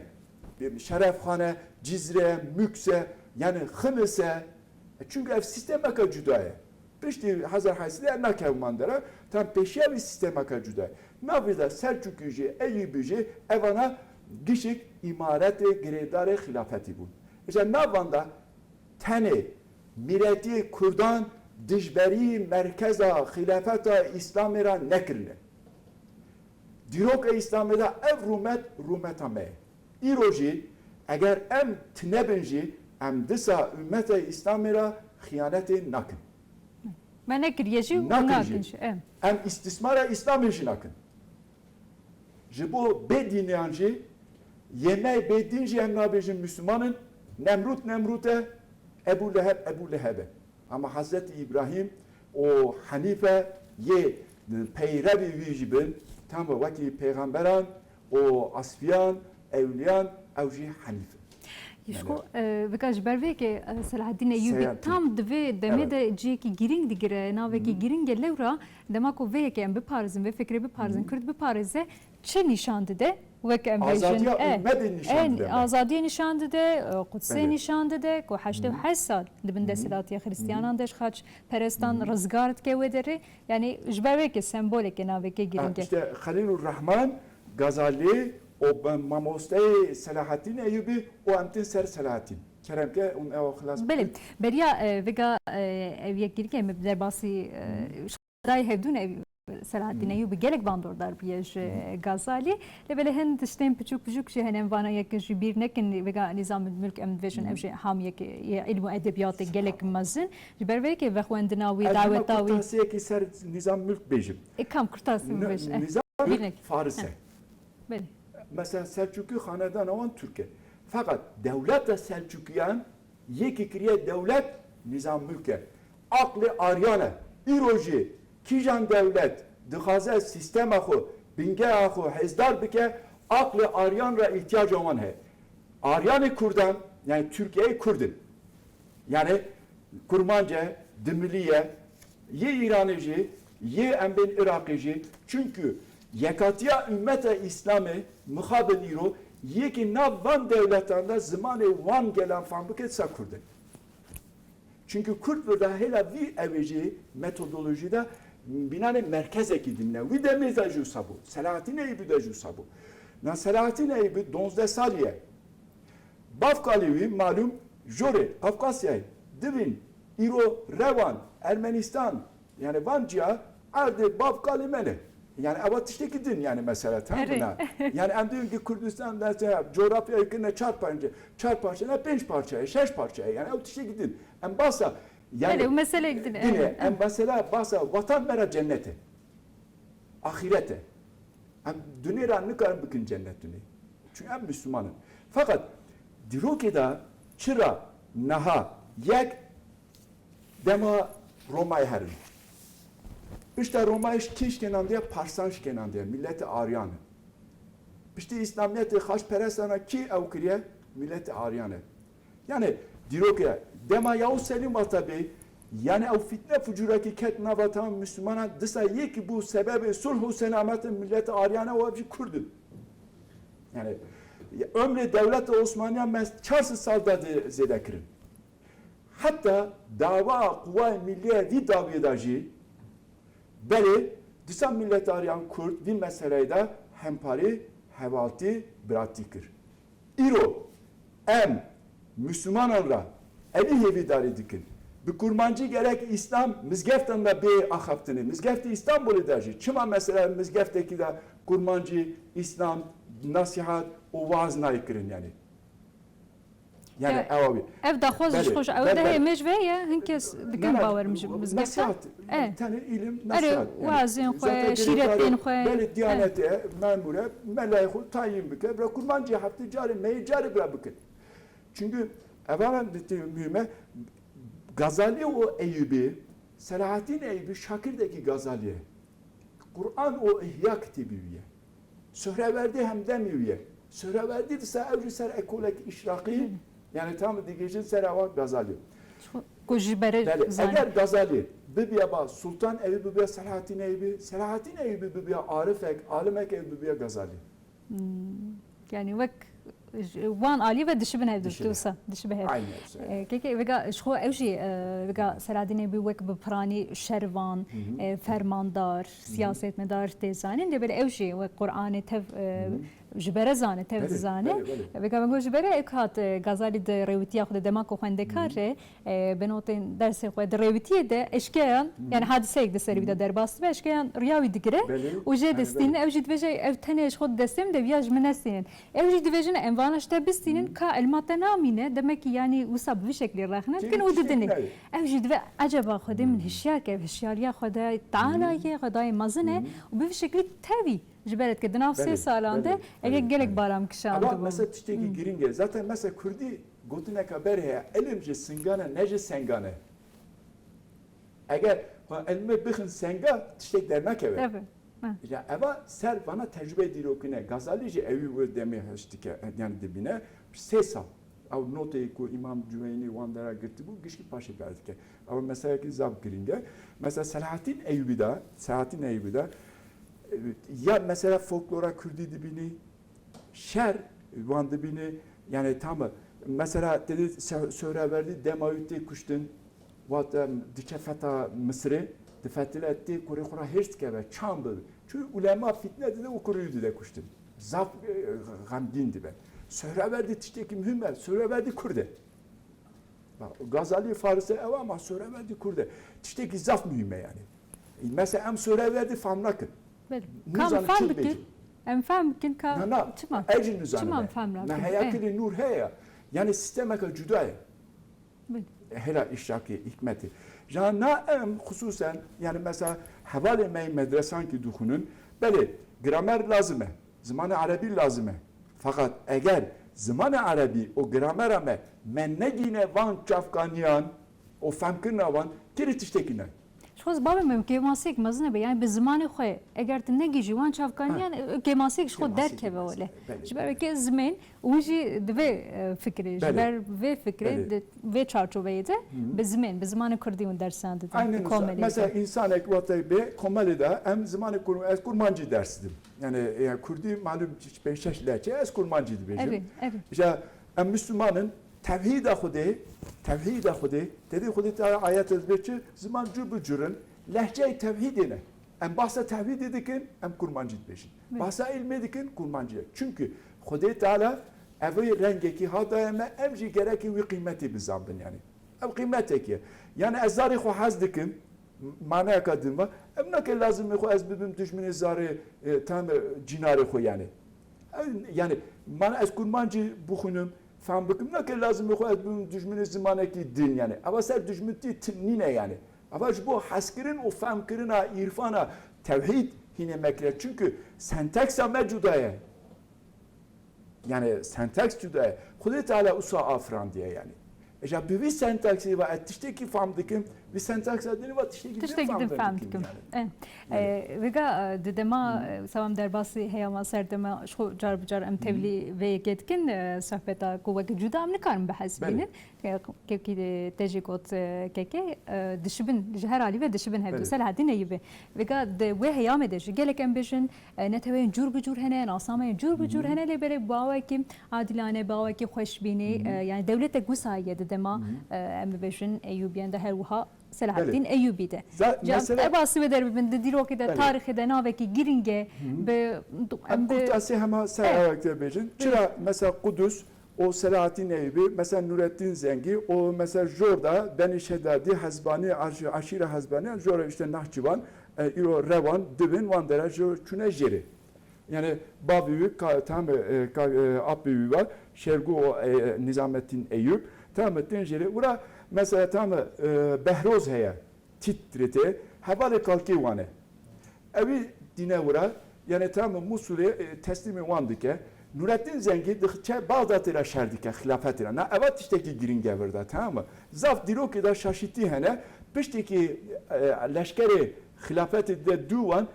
Şerefxane, Cizre, Mükse, yani Ximise. E, çünkü ev sistemeka cuda ye. Piştî hezar heşt sed e nakevman dera, tam pêşiya vî sistemeka cuda ye. Navê de Selçukî jî, Eyyûbî jî, evana gişik îmaretê girêdarê xilafetî bûn. Îja navan de tenê mîletiyê Kurdan dijberî merkeza xilafeta Îslamê re nekirine. Dîroka Îslamê de ev rûmet, rûmeta me ye. Îro jî eger em tunebin jî, em disa ummeta Îslamê re xiyanetê nakin. Me nekiriye jî û Nakin nakin jî. jî, em. Em îstismara Îslamê jî nakin. Ji bo bêdîniyan jî, yê me bêdîn jî em nabêjin Müslüman in, Nemrûd Nemrûd e, Ebû Leheb Ebû Leheb e. Ama Hezretî Îbrahîm û Henîfe yê peyrevî wî jî bin, tam wekî pêxemberan û asfiyan, ewliyan, ew jî Henîf in. Ji xwe, e, bika ji ber vê yekê, e, Selahaddîn Eyyûbî Selahaddîn. tam di vê demê Evet. de cihekî girîng digire, navekî Hı hı. girîng e lewra, dema ku vê yekê em biparêzin, vê fikrê biparêzin, Hı hı. Kurd biparêze, çi nîşan dide? Wek em bêjin, Azadiya e, ummetê nîşan e, dide me. azadiyê nîşan dide, e, Qudsê Belê. nîşan dide, ku heştê û heşt Hı hı. sal di bin Hı hı. desthilatiya Hı hı. Xristiyanan de ji xaçperestan Hı hı. rizgar dike wê derê. Yani ji ber wê yekê semboleke navekê Ah, girîng e. işte Xelîlur Rehman Gazalî û be-, mamosteyê Selahaddîn Eyyûbî û em tên ser Selahaddîn. Kerem ke hûn ew xilas Belê, bikin. beriya, e, vêga, e, ev yek girîng e, me bi derbasî, e, Hı hı. Dayê hevdû ne Selahaddîn Hı. Eyyûbî gelek bandordar bûye ji Hı. Gazalî. Lê belê hin tiştên piçûk piçûk jî hene, em vana yek ji bîr nekin, vêga Nîzamul Mulk em dibêjin, Hı. ev jî hamiyek yê îlm û edebiyatê gelek mezin. Ji ber vê yekê vexwendina wî, Ez dema daweta wî. kurtasiyekî ser Nîzam Mulk bêjim. E, kam kurtasî Ni-, bibêj, e. Nîzam Mulk Bîrnek. Faris e. He, belê. Mesela Selçukî xanedana wan Türk e. Fakat dewleta Selçukiyan yekî kiriye dewlet Nîzam Mulk e. Aqlê Aryan e. Îro jî kîjan dewlet dixwaze sîstema xwe, bingeha xwe hêzdar bike, aqlê Aryan re îhtiyaca wan heye. Aryanê Kurdan, yani Tirkiyeyê Kurd in. Yani Kurmanc e, Dimilî ye, Yê Îranê jî, yê em bên Iraqê jî, çunku yekatiya ummeta Îslamê mixabin îro yekî nav van dewletan de zimanê wan gelan fam bike sa Kurd e. Çunku Kurd vir de hêla vî ewê jî metodolojî de bînanê merkezekî dimîne. Wî demê de jî wisa bû. Selahattin Eyyûbî de jî wisa bû. Na Selahattin Eyyûbî donzdeh salî ye. Bavkalê wî malûm jorê Qafqasyayê, Divîn, îro Rewan, Ermenistan, yani van ciya erdê bavkalê me ne. Yani eva tiştekî din yani mesela, tamam mı? Erê. Yani em diyorsun ki Kurdistan mesela coğrafyayı kirine çar parça, çar parça ne, beş parça, şeş parça yani ev tiştekî din. Em basa yani Erê, bu mesele din, din e. Evet. Em mesela basa vatan mera cennete. Axîret e. Em dunê ra nikarin bikin cennet dunê. Çünkü em Müslüman in. Fakat dîrokê de çira niha yek dema Romayê herin. Pişta Romayê kî şikênandiye? Parsan şikênandiye. Milletê Aryan e. Piştî Îslamiyetê xaçperestana kî ew kiriye? Milletê Aryan e. Yani dîrokê dema Yavuz Selîm wata bê, yani ew fitne fucurekî ket nava tamam Müslümana, disa yekî bû sebebê sulh û selametê milletê Aryana û ev jî Kurd in. Yani ömrê dewleta Osmaniya me çar sed sal de zêde kirin. Heta dava quwayê millî ye vî dawiyê de jî, belê, dîsa milletariyan Kurd vî meseleyê de hemparî, hevaltî, biratî kir. Îro em Müslümanan ra evî hêvîdarî dikin. Bi kurmancî gerek Îslam mizgeftan de bê axaftinê. Mizgeftê Îstanbulê de jî çima mesela mizgeftekî de kurmancî Îslam, nasîhat û waaz nayê kirin yani. Yani Ya, ew abi. Ev daxwaz ji Belê, xwe ji ew belê, dehê belê. Mêj ve ye, hin kes dikin Na, na, bawer min ji mizgefta. Nasihat, E. Tenê ilim Erê, nasihat. Yani wazên xwe, zaten şîretên gerek xwe. Belê E. Diyanete, memure, melayê xwe tayin bike, bira kurmancî heftê carê, meyê carê bira bikin. Çünkü evalan mühime Gazali û Eyübi, Selahattin Eyübi şakirdekî Gazali ye. Quran û Ihya kitêbî wî ye. Suhrewerdî hemdemî wî ye. Suhrewerdî disa ew jî ser ekolek îşraqî, yani tam digihîjin ser ewa Gazalî. Ku ji berê Belê, zane. Eger Gazalî bibiya ba Sultan Eyûbî, bibiya Selahattîn Eyûbî, Selahattîn Eyûbî bibiya arifek, alimek, ew bibiya Gazalî. Hmm. Yani wek wan alî ve dişibin hev Dişibin. Dişibin. Dişibin hev. Aynen öyle. E, keke vega ji xwe ew jî, e, vega Selahaddînê bî wek bi piranî şervan, Hı hı. e, fermandar, Hı hı. siyasetmedar tê zanîn. Lê belê ew jî wek Qur'anê tev, e, Hı hı. ji bere zane, tev Belê, dizane. belê, belê. Vega vengo ji bere ek hat, e, Gazalî di rêwitiya xwe de dema ku xwendekar Hı hı. re, e, bi notên dersê xwe di rêwitiyê de eşkeyan, Hı hı. yani hadiseyek di ser wî de Hı hı. derbas dibe, eşkeyan riya wî digire Belê. û jê Belê, destînin. belê. Ew jî dibêje, ev tenê ji xwe di destê min de viya ji min nestînin. Ew jî dibêjin, em vana ji te bistînin, Hı hı. ka ilma te namîne, demek ki yani wisa bi vî şeklî rexne Kê dikin û tiştek didinê. nayê. Ew jî dibe, eceba Xwedê min Hı hı. hişyar ke, hişyariya Xwedê Teala Hı hı. ye, Xwedayê mezin e Hı hı. û bi vî şeklî tevî ji ber dike. Di nav sê Belê, salan de belê, ev yek belê, gelek belê. Baram kişandibo. Ama mesela tiştekî Hı. giring e. Zaten mesela Kurdî gotineka ber heye, ilim ji singan e, ne ji sengan e. Eger xwe ilmê bixin senga, tiştek dernakeve. Tabii. Ha. Ya eva ser vana tecrübe dîrokine. Gazalî jî ewî wir demê hişt dike, yani dibîne. Sê sal. Ew noteyê ku Îmam Cüweynî wan dera girtibû, gişkî paşê berdike. Ew meselekî zaf giring e. Mesela Selahattîn Eyûbî de, Selahattîn Eyûbî de, e, ya mesela folklora Kurdî dibînî, şer wan dibînî, yani tam, mesela tedê Se-, Sohrewerdî dema wî tê kuştin, wat, em, diçe feta Misirê, difetile tê kurê xwe ra hêrs dikeve, çand bibe. Çû ulema fitne dide û kurê wî dide kuştin. Zaf, e, xemgîn dibe. Sohrewerdî tiştekî muhim e, Sohrewerdî Kurd e. Bak, Gazalî Faris e ew ama Sohrewerdî Kurd e. Tiştekî zaf muhim e yani. Mesela em Sohrewerdî fam nakin. Belê. Nizan Kam fam çi bikin? dibêjin. Em fam bikin ka Na, na, çima? ez jî nizanim Çima e. fam Me nakin? heyakilê Eh. nûr heye. Yani sistemeke cuda ye. Belê. Hela îşrakî, hikmetî. Ja na em xusûsen, yani mesela hevalê me yê medresan ki dixwînin, belê, gramer lazim e, zimanê erebî lazim e. Fakat eger zimanê erebî û gramera me, me negîne van çavkaniyan û femkirina wan, kêrî tiştekî ne. Xwest bavê min kêmasiyek mezin be, yani bi zimanê xwe eger tu negihîjî wan çavkaniyan, e, kêmasiyek ji xwe derkeve wele. Belê. Ji ber weke zimên û jî di vê, e, fikrê, ji ber vê fikrê, di vê çarçoveyê de bi zimên, bi zimanê kurdî hûn dersiyan didin. Aynen wisa. Mesela, însanek wextê bê komelê de em zimanê kur-, ez kurmancî ders didim. Yani, yani kurdî malum pênc şeş lehçe, ez kurmancî dibêjim. Erê, erê. Îja em Müslümanin, tevhîda Xwedê, tevhîda Xwedê, tevhîda Xwedê te ayet ez bê çi, ziman cur bi cur in, lehçeyê tevhîdê ne. Em bahsa tevhîdê dikin, em kurmancî dibêjin. Bahsa ilmê dikin, kurmancî. Çünkü Xwedê Teala evê rengekî ha daye me, em jî gerekî wî qîmetê bizanbin yani. Ev qîmetek e. Yani ez zarê xwe hez dikim, manayeka din va, em nake lazim e xwe ez bibim dijminê zarê, e, tam, e, cînarê xwe yani. Ev, yani, mana ez kurmancî bixwînim, fam bikim, nake lazim e xwe ez bibim dijminê zimanekî din yani. Eva ser dijmintî ti-, nîne yani. Eva ji bo hezkirin û femkirina îrfana tevhîd hînê me kire. Çünkü senteksa me cuda ye. Yani senteks cuda ye. Xwedê Teala usa afirandiye yani. Eja bi vî senteksê va ez tiştekî fam dikim, vî senteksa dinê va tiştekî din fam dikim yani. Eh, eh, vêga, eh, di dema, eh, wisa em derbasî heyama serdema ji xwe car bi car em tevlî vê yekê dikin, eh, sohbeta ku weke cuda em nikarin bihesibînin. Belê. Kekî te jî got, e, keke, e, dişibin, ji her alî ve dişibin hevdû. Belê. Selahaddin Eyûbî. Vêga di wê heyamê de jî gelek em bêjin, e, neteweyên cûr bi cûr hene, nasameyên cûr bi cûr hene, lê belê bi awekî adilane, bi awekî xweşbînî, e, yani dewletek wisa ye di dema, e, em bibêjin Eyûbiyan de her wiha Selahaddin Eyûbî de. Ca, mesela, ev asî wê derbibin di dîrokê de, tarîxê de navekî girîng e. Bi, em kurtasî hema ser awekî de bêjin. Çira mesela Qudus, O Selahattîn Eyûbî, mesela Nurettin Zengî, o mesela jor da Benî Şedadî, Hezbanî, Aş-, Aşîra Hezbanî, jor işte Nahçıvan, e, îro Rewan, Dibin, wan dera jor çûne jêrê. Yani bavê wî ka-, tam, e, ka-, e, apê wî var, Şergo, e, Nizamettin Eyüp, tam tên jêrê. Ura mesela tam, e, Behroz heye. Tîtrê te, hevalê kalkê wan e. Ewî dîne wira, yani tam Musulê, e, teslîmê wan dike. Nurettin Zengî diçe Baxdatê re şer dike, xilafetê re. Na eva tiştekî girîng e vir de, tamam mı? Zaf dîrokê de şaşîtî hene, piştekî, e, leşkerê xilafetê de dû wan,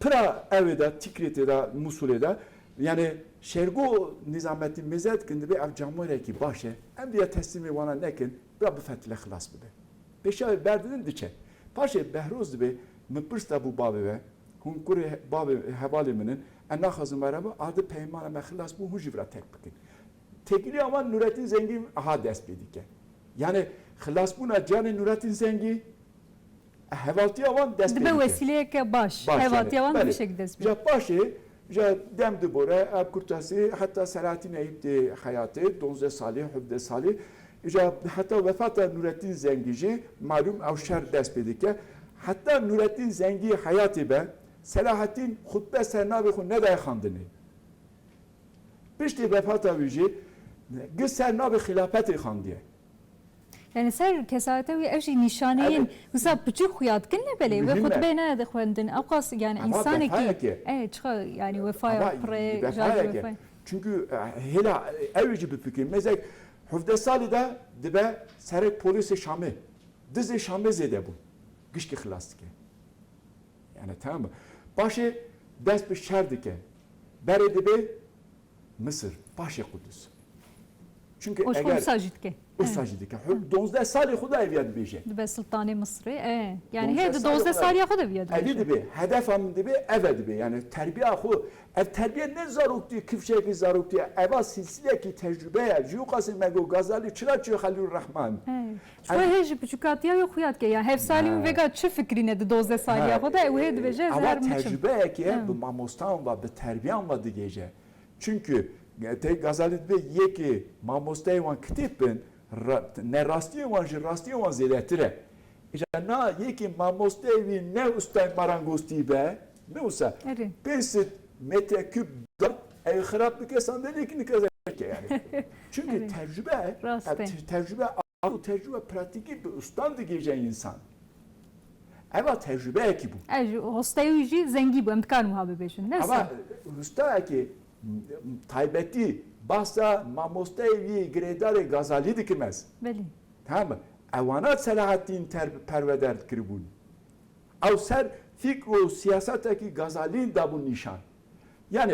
pira ewê de, Tîkrê tê de, Musulê de, yani Şergo Nizamettin mêze dikin, dibê ev camêrekî baş e. Em diye teslîmê wana nekin, bira bifetile xilas bibe. Pêşiya wê berdidin diçe. Paşê Behroz dibê, min pirs de bû bavê we, hûn kurê bavê hevalê min in, ez naxwazim we re bim, ardi peymana me xilas bû, hûn jî vira tek bikin. Têkiliya wan Nurettin Zengî aha dest pê dike. Yani xilasbûna canê Nurettin Zengî, hevaltiya wan dest pê dike. Dibe wesîleyeke baş. Baş, yani. Hevaltiya wan bi vî şekil dest pê. Ja paşê, ja dem dibore, ev kurtasî, heta Selahattin Eyüp tê heyatê, donzdeh salî, hevdeh salî. Îja heta wefata Nurettin Zengî jî malûm ew şer dest pê dike. Heta Nurettin Zengî heyatê be, Selahattin xutbe ser navê xwe nedaye xandinê. Piştî wefata wî jî gi ser navê xilafetê xandiye. Yani ser kesayeta wî ev jî nîşaneyên wisa piçûk xuya dikin, ne belê wê xutbeyê nayê dixwendin. Ewqas yani însanekî, e, çiqa yani wefaya pirê, jar wefaya. Çünkü, e, hêla, e, ew jî bifikirî. Mêzek hevdeh salî de dibe serek polîsê Şamê. Dizê Şamê zêde bûn. Gişkî xilas dike. Yani tamam mı? Paşê dest bi şer dike. Berê dibe Misir, paşê Qudus. Çünkü eger Ursa jî dike. Ursa jî dike. Donzdeh salê xwe da eviya dibêje. Dibe Sultanê Misirê. E, yani hê di donzdeh saliya xwe de eviya dibêje. Evî dibe, hedefa min dibe, eve dibe. Yani terbiya xwe, ev terbiye ne zaroktî, kifşekî zaroktî, eva silsilekî tecrübe ye. Ji qasê me got Gazali çira çi Halil Rahman. Xwe hê ji piçûkatiya wê xuya dike. Ya hevsalî min vêga çi fikrîne di dozdeh saliya xwe de, ew hê dibêje, ez her miçim. Ama tecrübeyekê bi mamostayan ve, bi terbiyan ve digêje. Çünkü, e, te Gazali dibê yekê mamosteyê wan kitêb bin, ra-, ne rastiyê wan ji rastiyê wan zêdetir e. Îja na yekê mamosteyê wî ne ustayê marangoztî be, ne usa. Pênc sed metre küp dar, ew xirab bike sandeliyekî nikeze yani. Çünkü tecrübe, ev te-, tecrübe Ew tecrübe pratîkî bi ustan digihîje însan. Eva tecrübeyekî bû. Ev jî hosteyê wî jî zengî bû, em dikarin wiha bibêjin. Ne? Ama ustayekî taybetî, bahsa mamosteyê wî girêdarê Gazalî dikim ez. Belê. Tamam mı? Ewana Selahattîn ter-, perweder kiribûn. Ew ser fîkr û siyasetekî Gazalî dabû nîşan. Yani,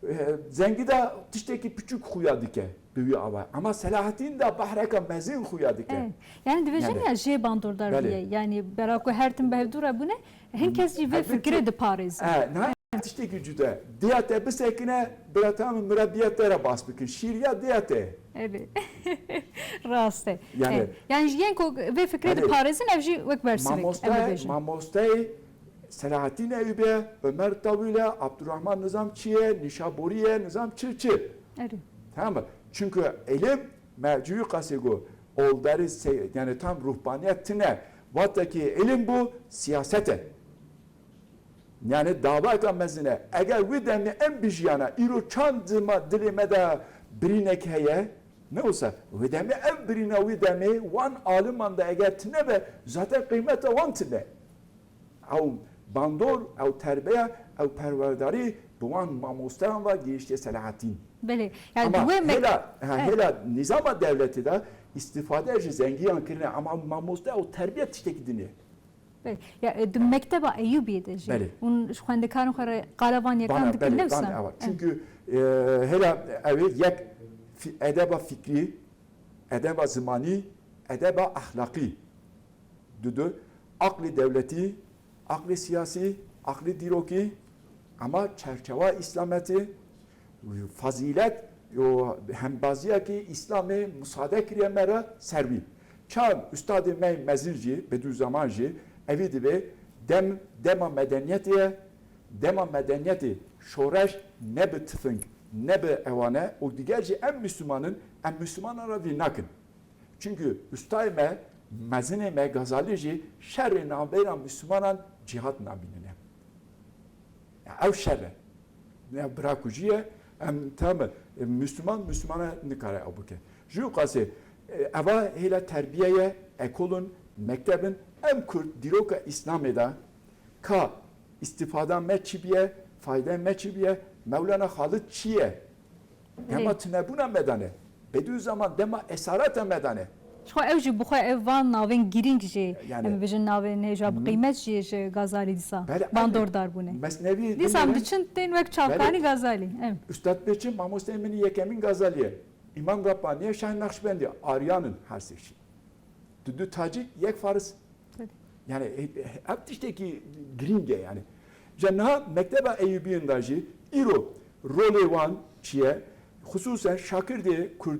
e, Zengî de tiştekî piçûk xuya dike bi wî ava. Ama Selahattîn de behreka mezin xuya dike. Evet. Yani dibêjin Yani. ya jê bandordar Belê. bûye. Yani bera ku her tim bi hevdû re bûne, hin kes jî vê Her fikirê tu- diparêzin. E, na tiştekî cuda. Diya te bisekine, bira tamî mirabiya te re bas bikin. Şîriya diya te. Evet. Rast e. Yani Evet. Yani ji yên ku vê fikirê Belê. diparêzin, ev jî wek bersivek. Em Mamoste, bibêjin. mamosteyê Selahattîn Eyûbî ye, Ömer Tawîl e, Abdurrahman nizam çi ye, Nîşaborî ye, nizam çi çi. Erê. Tamam mı? Çünkü ilim me cuyû qasê go, oldarî se-, yani tam ruhbaniyet tine, vatekî ilim bu, siyaset e. Yani davayeka mezin e. Eger wî demê em bijiyana, îro çand ma dilê me de birînek heye, ne olsa, wî demê ev birîna wî demê, wan aliman de eger tine be, zaten qîmeta wan tine. Ew bandor, ew terbiye, ew perwerdarî bi wan mamosteyan ve gihiştiye Selahattîn. Belê. Yani Ama di wê me- hêla, ha, Evet. hêla nîzama dewletê de îstîfade ji zengiyan kirine, ama mamoste ew terbiye tiştekî din e. Belê. Ya, e, di mekteba Eyûbiyê de jî. Belê. Hûn ji xwendekarin xwe re qala van yekan Bana, dikin belê, ne wisa? bana, evet. Evet. Çünkü, e, hêla ew ê yek fi-, edeba fikrî, edeba zimanî, edeba ahlakî. Dudu, aqlê dewletî, aqlê siyasî, aqlê dîrokî, ama çerçewa îslametê, fazîlet, yo hembaziyekî Îslamê musade kiriye me re ser wî. Çand ustadê me mezin jî, Bedûzeman jî, evî dibê dem, dema medeniyetê ye, dema medeniyetê şoreş ne bi tifing, ne bi ewane û diger jî em Müslümanin, em Müslümanan re vî nakin. Çünkü ustayê me, mezinê me Gazalî jî şerê navbeyna Müslümanan cîhat nabînine. Ya ew şer e. Ya bira kujî ye, em tam, e, Müslüman, Müslümana nikare ew bike. Ji qasê, e, eva hêla terbiye ye, ekolun, mektebin, em Kurd dîroka Îslamê de ka îstîfada me çi biye, fayda me çi biye, Mewlana Xalid çi ye? Dema Belê. tunebûna me dane. Bedûzeman dema esareta me dane. Ji xwe ew jî bi xwe ev van navên girîng jî, Yani. em bibêjin navên hêja bi Hı. qîmet jî ji Gazalî dîsa Belê, bandordar bûne. Mesnevî Dîsa din em diçin tên wek çavkanî Belê. Gazalî. Em. Ustad Beçim, mamosteyê min yekemîn Gazalî ye. Îmam Rabbaniye, Şah Naqşbendî, Aryanin her sê jî. Du du Tacîk, yek Faris. Tabii. Yani, e, e, ev tiştekî girîng e yani. Ji niha mekteba Eyûbiyên de jî îro rolê wan çi ye? Xisûsen şakirdê Kurd,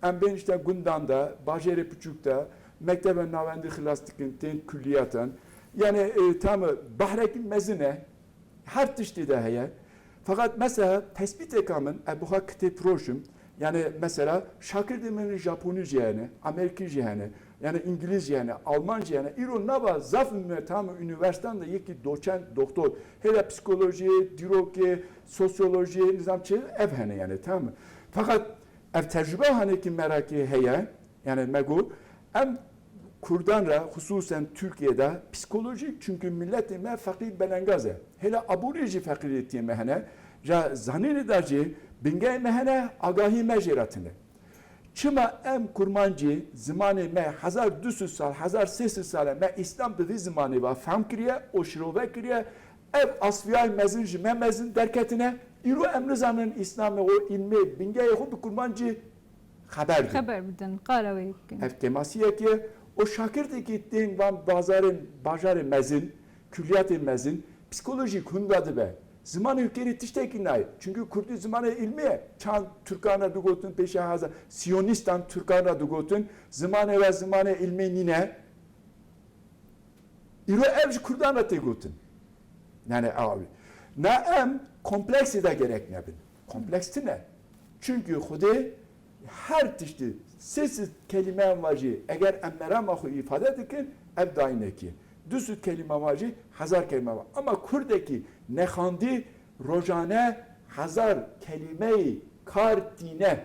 em bên işte gundan de, bajêrê piçûk de, mektebe navendî xilas dikin, tên kulliyatan. Yani, e, tam bahrekî mezin e. Her tiştî de heye. Feqet mesela tespîteka min, ez bi xwe kitêb firoşim. Yani mesela şakirdê min Japonî jî hene, Amerîkî jî hene, yani Îngilîz jî hene, Alman jî hene. Îro nava zaf me tam unîversîteyan de yekî doçent, doktor. Hêla psîkolojiyê, dîrokê, sosyolojiyê, nizam çi ev hene yani, tamam mı? Feqet ev tecrube hanekî merakê heye. Yani me got, em Kurdan re, xisûsen Tirkiyê de psîkolojîk, çünkü miletê me feqîr belengaz e. Hêla aborî jî feqîriyetiyê me hene, ja zanînê de jî bingehê me hene, agahî me jê re tune. Çima em kurmancî zimanê me hezar du sed sal, hezar sê sed sal e me Îslam bi vî zimanê ve fehm kiriye û şirove kiriye, ev asfiyayê mezin ji me mezin derketine, îro em nizanin Îslamê û îlmê bingehê xwe bi kurmancî xeber din. Xeber bidin, qala wê bikin. Ev kêmasiyek e. O şakirdekî tên van bazarên, bajarê mezin, kulliyatê mezin, psîkolojîk hunda dibe. Zimanê wî kêrî tiştekî nayê. Çünkü kurdî zimanê îlmî ye. Çand Türkan re digotin, pêşe heza Siyonîstan Türkan re digotin, zimanê we zimanê îlmî nîne. Îro ev ji Kurdan re tê gotin. Yani, awî. Na em kompleksê de gerek nebin. Kompleks tine. Çünkü Xwedê her tiştî sê sed kelimeyan ve jî eger em merama xwe îfade dikin, ev dayînekî. Du sed kelime ve jî hezar kelime ve. Ama Kurdekî nexandî rojane hezar kelimeyî kar tîne.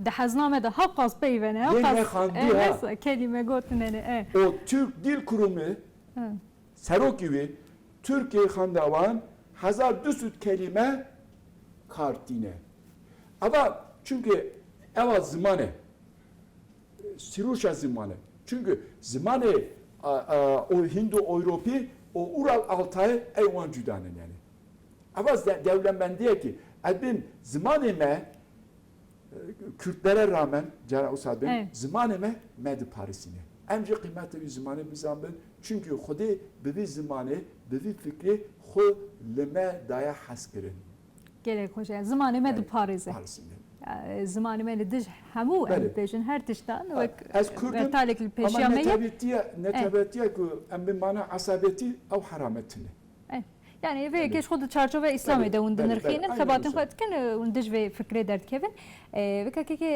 Di hezname de hewqas peyve ne, Yê hewqas nexandiha. e, nesa kelîme gotine ne, e. O Türk Dil Kurumu, Hı. serokî wî, Tirkiyê xanda wan hezar du sed kelîme kar tîne. Eva, çünkü eva ziman e. Sirûşa ziman e. Çünkü zimanê, a, a, o Hindo-Ewropî û Ural Altayê ey wan cuda nin yani. Eva ze-, dewlemendiyekî, ez bêm zimanê me, e, Kürtlere rağmen, cara usa bêm, Evet. zimanê me, me diparisîne. Em jî qîmetê wî zimanê bizanbin, çunkî Xwedê bi vî zimanê, bi vî fikrê xwe li me daye hez kirin. Gelek xweş e. Zimanê me Yani, diparêze. Parisîne. Ya, e, zimanê me li dij hemû em Belê. bêjin her tiştan Ha, wek ez Kurd im, bertalek li pêşiya ama me ye. netewetiye, Eh. netewetiye ku em bi mana esabetî ew herametine. Eh. Yani vê Yani, yekê ji xwe di çarçove Îslamê belê, de hûn belê, dinirxînin, belê, aynen xebatên öyle. xwe dikin, e, hûn dij vê fikrê derdikevin. E, vê kekekê,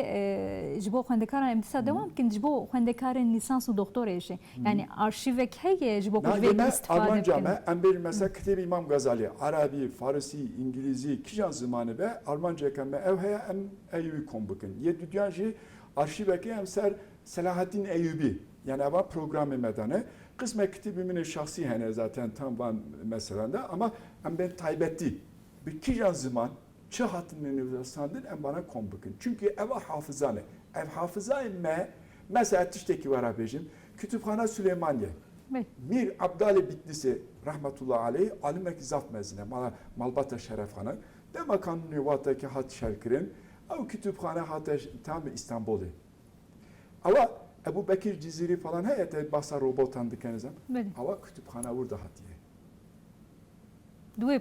e, ji bo xwendekaran em dîsa Hı. dewam bikin, ji bo xwendekarên lîsans û doktorê jî. Hı. Yani arşîvek heye ji bo ku Na, ji vê yeme îstîfade Almanca bikin. me, em bêjin mesela Hı. kitêbê Îmam Gazalî, Erebî, Farisî, Îngilîzî, kîjan zimanê be, Almancayeke me ew heye, em ey wî kom bikin. Yê dudiyan jî arşîvekê em ser Selahaddin Eyyubi, yani eva programê me de ne. Qisme kitêbê min ê şahsî hene zaten tam van meselan de, ama em bên taybetî bi kîjan ziman, çi hatine nivîsandin, em vana kom bikin. Çunkî eva hafiza ne. Ev hafizayê me, mesela tiştekî wera bêjim, Kütüphane Süleymaniye. Bê. Mîr Abdalê Bitlisê, rahmetullah aleyh, alimekî zaf mezin e, mala-, malbata Şerefxana. Dema kanûnê wate ki hat şelkirin, ew kütüphane hate ş-, tam Îstanbulê. Ewa Ebu Bekir Cizîrî falan heye, te basa robotan dikin zem. Belê. Ewa kütüphane wir de hatiye. Di wê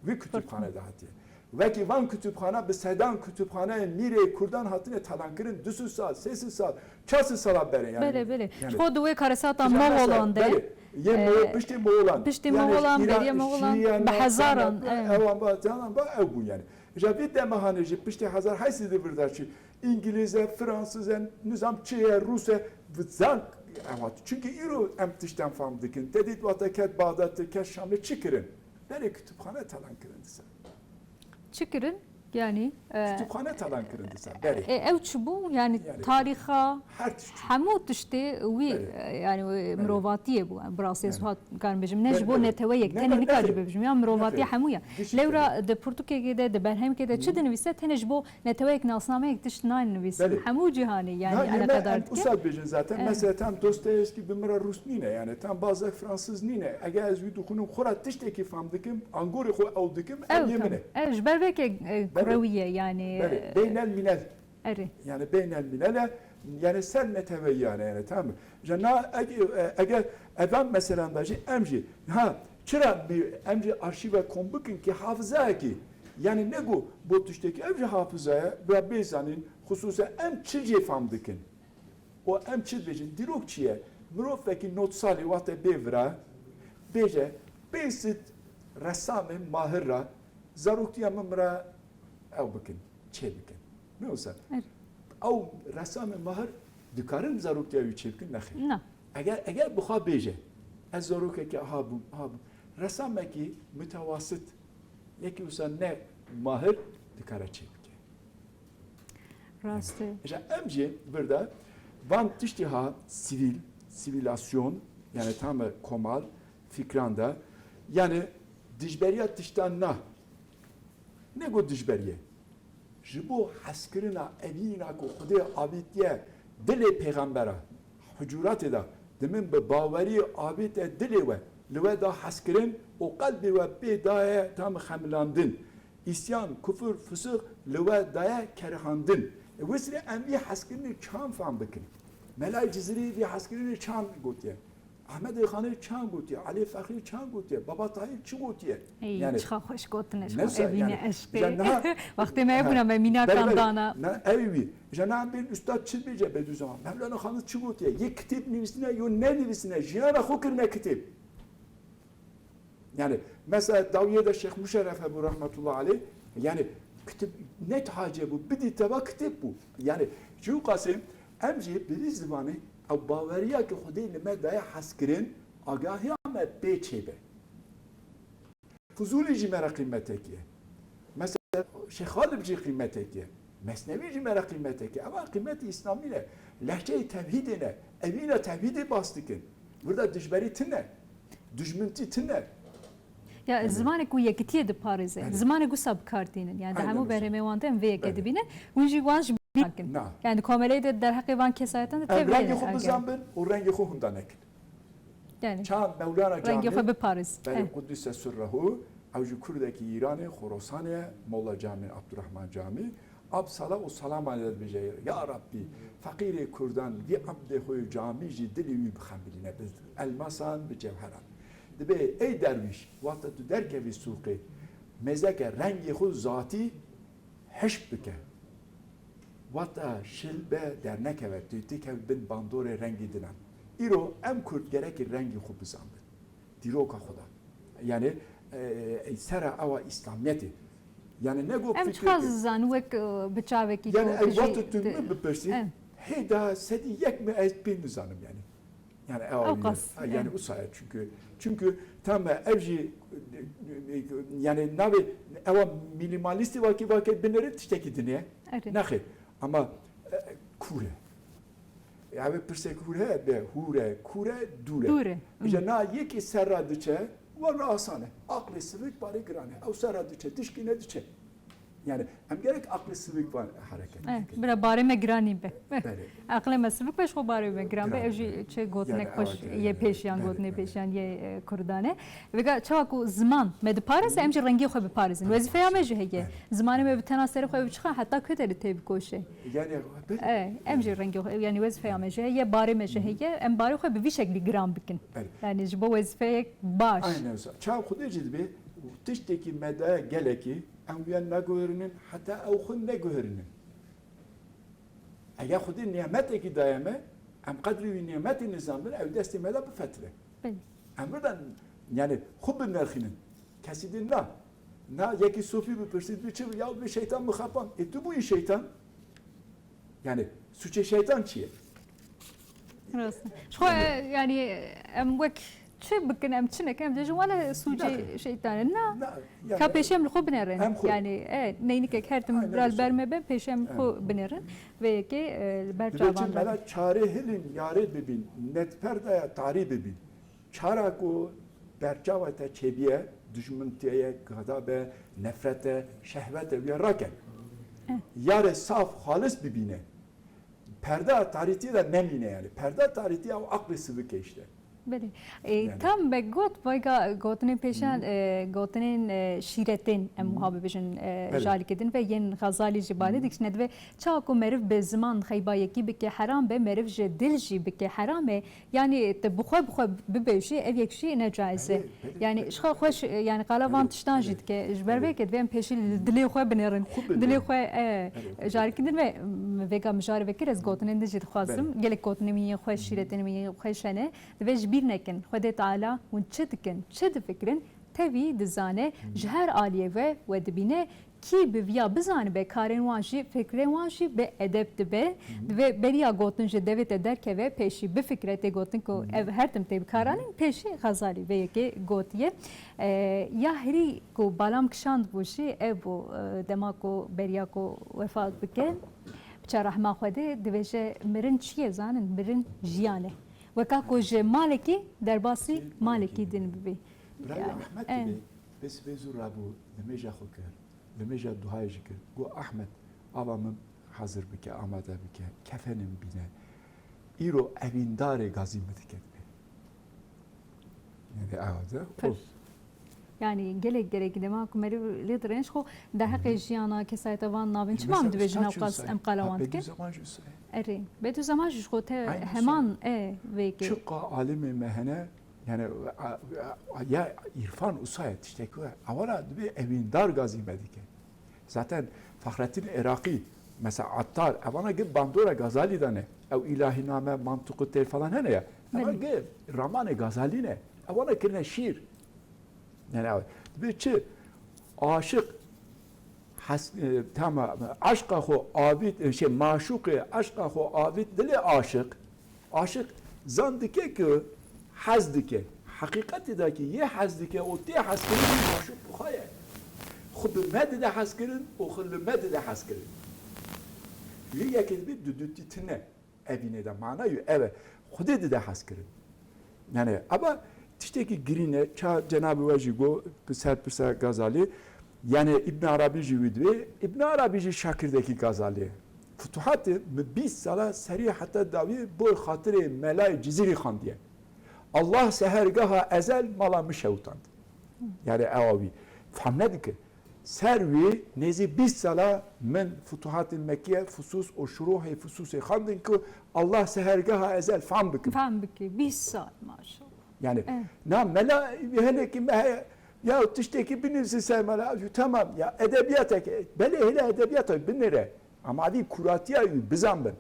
Wî kütüphane de hatiye. Wekî van kütüphane bi sedan kütüphaneyên mîrê Kurdan hatine talan kirin, du sed sal, sê sed sal, çar sed sala berê yani. Belê, belê. Yani, Ji xwe di wê karesata Moxolan de, belê. Yê e, Moxol, piştî Moxolan. Piştî Yani, Moxolan, Îran, beriya Moxolan, Şiyan, bi hezaran, Şiyan, e. ewan ba, canan ba, ew bûn yani. Ja vê dema hanê jî piştî hezar heyt sed de vir de çi. Îngilîz e, Fransız e, nizam çi ye, Rûs e, zan ew hat. Çunkî îro em tiştan fam dikin. Te dît wate ket Baxdad, te ket Şamê çi kirin? Berê kütüphane talan kirin disa. Çi kirin? Yani, e, Kütüphane talan kirin disa. Berê. e, ew çi bû? Yani, Yani, tarîxa her tişt. hemû tiştê wî, Berê. e, yani, e, Berê. mirovatiyê bû. Yani, bi rastî ez Berê. hat karim bêjim. Ne Berê, ji bo berê. neteweyek Ne, tenê ne, nikar ne, jî bêbêjim. Ya mirovatiya ne, hemû ye. Gişt Lewra bêjim. di pirtûkekê de, di berhemekê de çi Hı. dinivîse tenê ji bo neteweyek nasnameyek tişt nayê nivîsin. Belê. Hemû cîhanê yani Na, yeme eleqedar em dike. usa dibêjin zaten. Evet. Mesela tam Dostoyevski bi min re Rûs nîne yani. Tam Balzac Fransız nîne. Eger ez wî dixwînim xwe ra tiştekî fam dikim, angorê xwe ew dikim, ev Ew yê tam. min e. Ev ji ber vê ke, e, Belê. kurewî ye yani. Belê. Beynel mînel. Erê. Yani beynel mînel e. Yani ser neteweyî yani, yani tamam mı? Ja na ege, e, eger evan mesela da jî em jî ha çira bi-, em jî arşîve kom bikin ki hafizayekî yani ne go bo tiştekî ev jî hafizaya ve bêzanîn xisûsen em çi jê fam dikin. O em çi dibêjin? Dîrok çi ye? Mirovekî nod salî wate bê vira bêje pênc sed resamê mahir ra zaroktiya min mira ew bikin, çê bikin. Ne wisa? Evet. Ew resamê mahir dikarin zaroktiya wî çê bikin? Nexêr. Na. Eger, eger bi xwe bêje, ez zarokekî aha bûm, aha bûm. Resamekî mitewasit, yekî wisa ne mahir dikare çê bike. Rast e. Îja em jî vir de van tiştî ha sivîl, sivîlasyon, yani tam komal fikran de, yani dijberiya tiştan na. Ne got dijberiye? Ji bo hezkirina evîna ku Xwedê avêtiye dilê pêxembera, hucuratê de, dimin bi bawerî avête dilê we, li we da hezkirin û qelbê we pê daye tam xemilandin. Îsyan, kufir, fisix li we daye kerihandin. E, wê sirê em vî hezkirinê çan fam bikin? Melayê Cizirî vî hezkirinê çan gotiye? Ehmedê Xanê çan gotiye? Elê Fexrî çan gotiye? Baba Tahîr çi gotiye? Ey, Yani, çiqa xweş gotine ji neyse, xwe, evîne yani, eşqê. Ja niha Wextê me hebûna, Ha, me mînakan belê, belê. dana. Na, ew wî. Ja niha em bên ustad çi dibêje Bediüzzaman? Mevlana Xanî çi gotiye? Yê kitêb nivîsine, yo nenivîsine, jiyana xwe kirine kitêb. Yani mesela dawiyê de Şêx Muşerref hebû rahmetullah aleyh, yani kitêb ne hacê bû, bidî teva kitêb bû. Yani çiqasê em jî bi vî zimanê ew baweriya ki Xwedê li me daye hez kirin, agahiya me pê çêbe. Fuzûlî jî me re qîmetekî ye. Mesela Şêx Xalib jî qîmetekî ye. Mesnevî jî me re qîmetekî ye. Eva qîmetî îslamî ne. Lehçeyê tevhîdê ne. Evîna tevhîdê bas dikin. Burada dijberî tune. Dijmintî tune. Ya, Yani zimanek ku yekitiyê diparêze, Yani zimanek wisa bi kar tînin. Yani di Aynen hemû öyle. berhemê wan de em vê yekê Belê. dibînin. Hûn jî wan ji bîr nakin. Na. Yani di komeleyê de derheqê van kesayetan de Em tevlî rengê ne xwe age. bizanbin û rengê xwe hunda nekin. Yani, Ça Mewlana Camî, rengê xwe biparêz. Belê, eh. Qudîse sirrehu, ew jî kurdekî Îranê, Xorasanê ye, Molla Camî, Abdurrahman Camî. Ab sala û salama dibêje, ya Rabbî, feqîrê kurdan, vî ebdê xwe yê camî jî dilê wî bixemilîne, bi elmasan, bi cewheran. Dibê, ey derwîş, wexta tu derkevî sûqê, mêzeke rengê xwe zatî hişk bike. Wexta şil be dernekeve, tu têkevî bin bandorê rengî dinan. Îro em kurd gerekî rengê xwe bizanbin. Dîroka xwe de. Yani, e, e, sera ewa Îslamiyetê. Yani ne got Em fikir çiqas kir. Zan wek, e, bi çavekî Yani ku ew jî wextê tu te- min bipirsî, em. hêda sedî yek mi ez pê nizanim yani. Yani ewa Ew wî qas, ne. Ha, yani em. Usa ye çünkü. Çünkü tam ev jî, yani navê ewa minimalistî vakî vakî binêrin tiştekî din e. Erê. Nexêr. Ama, e, kûr e. Ya ve pirsek hûr he, be hûr e, kûr e, dûr e. Dûr e. Îca na yekî serra diçe, wan re asan e. Aqlê sivik barê giran e. Ew serra diçe, dişkîne diçe. Yani em gerek aqlê sivik van hareket Evet, bikin. bira barê me giranî be. Belê. Aqlê me sivik be, ji xwe barê me giran be. Giran Ev jî be. çi gotinek Yani, xweş evet, yê evet, pêşiyan, belê, gotinê belê. Pêşiyan yê, e, Kurdan e. Vêga çawa ku ziman me diparêze, em jî rengê xwe biparêzin. Wezîfeya me jî heye. Belê. Zimanê me bi tena serê xwe biçixe, heta ku derê tê bikoşe. Yani, belê. E, em jî rengê xwe, yani wezîfeya me jî heye, barê me jî heye, em barê xwe bi vî şeklî giran bikin. Belê. Yani ji bo wezîfeyek baş. Aynen wisa. Çav Xwedê jî dibê, tiştekî me daye gelekî, em wiya neguherînin, heta ew xwe neguherînin. Eger Xwedê nimetekî daye me, em qedrê wî nimetê nizanbin, ew destê me de bifetire. Belê. Em birden, yani, xwe binirxînin. Kesî din na. Na yekî sofî bipirsî, dibê çi, ya dibê şeytan min xepan. E, tu bûyî şeytan. Yani, suçê şeytan çi ye? Rast. Ji xwe, yani, em wek çi bikin, em çi nekin, em dibêjin, wele sûcê Nakin. Şeytan e. Na, Na, yani, ka pêşê em li xwe binêrin. Em xwe. Yani, e, neynikek her tim Aynen biraz öyle. ber me be, pêşê em Evet. xwe binêrin. Vê yekê, e, li ber Dibê çavan çi de. Mela çarê hilin, yarê bibin, net perdaya tarî bibin. Çara ku berçava te çêbiye, dijmintiye, gada be, nefrete, şehwete, wiya raken. Eh. Yarê saf, xalis bibîne. Perda tarîtiyê de nemîne yani. Perda tarîtiya o aqlê sivikê işte. Belê. E, Yani. Tam be got, vayga gotinên pêşan, e, gotinên, e, şîretên em wiha bibêjin, e, Belê. Jarî kedin ve yên Xezalî jî balê dikişine dibe. Çawa ku meriv bi ziman xeyba yekî bike heram be, meriv ji dil jî bike heram e. Yani te bi xwe bi xwe bibêjî, ev yek jî ne caiz e. Belê, belê, Yani belê. Ji xwe xweş, e, yani qala van Belê, tiştan jî belê. dike. Ji ber Belê. vê ke divê em pêşî li dilê xwe binêrin. Xwe binêrin. Dilê xwe, e, Belê, xwe Jarî kedin ve, m, vêga mijarê vekir ez gotinên din jî dixwazim. Belê. Gelek gotinên min yên xweş, şîretên min yên xweş hene. Divê ji bîr nekin. Xwedê Teala hûn çi dikin, çi difikirin, tevî dizane, ji her aliyê ve we dibîne. Kî bi viya bizanibe, karên wan jî, fikrên wan jî bi edeb dibe. Divê beriya gotin ji devê te derkeve, pêşî bifikre, tê gotin ku ev her tim tê bikaranîn, pêşî Xezalî vê yekê gotiye. E, ya hirî ku balam kişandibû jî ev bû, e, dema ku beriya ku wefat bike, biçe rehma Xwedê, dibêje, mirin çi ye zanin? Mirin jiyan e. Weka ku ji malekî derbasî malekî din bibî. Birayê Ahmet dibê, bes vê zû rabû, nimêja xwe kir, nimêja duhayê jî kir. Got, Ahmet, ava min hazir bike, amade bike, kefenê min bîne. Îro evîndarê gazî min dike dibê. Yani, ewa de, Pir. Yani gelek gelek dema ku meriv lê dirêj xwe derheqê jiyana kesayeta van navên çima em dibêjin ew qas em qala wan dikin? Erê, Bedûzeman jî ji xwe te heman e vê yekê. Çiqa alimê me hene, yani, a, a, a, ya îrfan usa ye, tiştek we. Ewana dibê evîndar gazî me dike. Zaten Fahrettin Iraqî, mesela Attar, evana gir bandora Gazalî de ne. Ew îlahîname, mantiqu têr falan hene ya. Evan gir ramanê Gazalî ne. Ewana kirine şîr. Yani ew, dibê çi? Aşiq, hes-, e, tamam, aşqa xwe avît, e, şey, maşuqê aşqa xwe avît dilê aşiq. Aşiq zan dike ku hez dike. Heqîqetê de ki yê hez dike û tê hezkirin maşuq bi xwe ye. Xwe bi me dide hezkirin û xwe li me dide hezkirin. Yê yekê dibê dudutî tine. Evînê de mana yû ev e. Xwedê dide hezkirin. Yani, eba tiştekî girîn e, ça cenabê we jî got, bi ser pirsa Gazalî, yani Îbn Arabî jî wî dibê, Îbn Arabî jî şakirdekî Gazalî ye. Futuhatê min bîst sala serî heta dawî bo xatirê Melayê Cizîrî xandiye. Allah sehergeha ezel mala min şewitand. Yani ewa wî. Fehm nedike. Ser wî nêzî bîst sala min Futuhatê Mekkiye fusus û şuruhê fususê xandin ku Allah sehergeha ezel fehm bikin. Fehm bike. Bîst sal maşallah. Yani Evet. na mela hinekî me heye, ya tiştekî binivîsin ser mela, tamam ya edebiyat eke, belê hele edebiyat binire. Ama evî kuratiya wî bizan bin.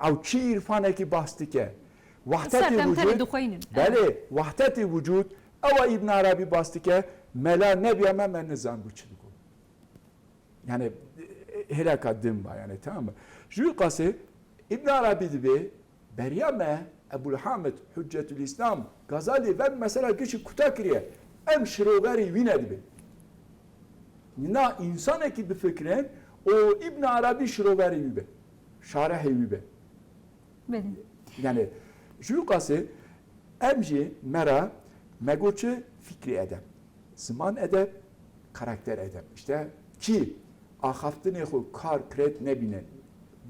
Ew çi îrfanekî bas dike. Wahtetê Ser dem tenê vücud, dixweynin. belê, wahtetê vücud, ewa Îbn Arabî bas dike, mela nebiya me, me nizan bû çi digo. Yani, e, hêleka din ba, yani, tamam mı? Jû qasê, Îbn Arabî dibe, beriya me, Ebul Hamid, Hüccetül İslam, Gazali ve mesela gişi kuta kiriye. Em şiroverî wî ne dibe. Na insanekî bifikirin, o Îbn Arabî şiroverî wî be. Şarehê wî be. Belê. Yani, jû qasê, em jî mera, me got çi fikrî edeb, ziman edeb, karakter edeb. İşte kî axaftinê xwe kar kiret nebîne,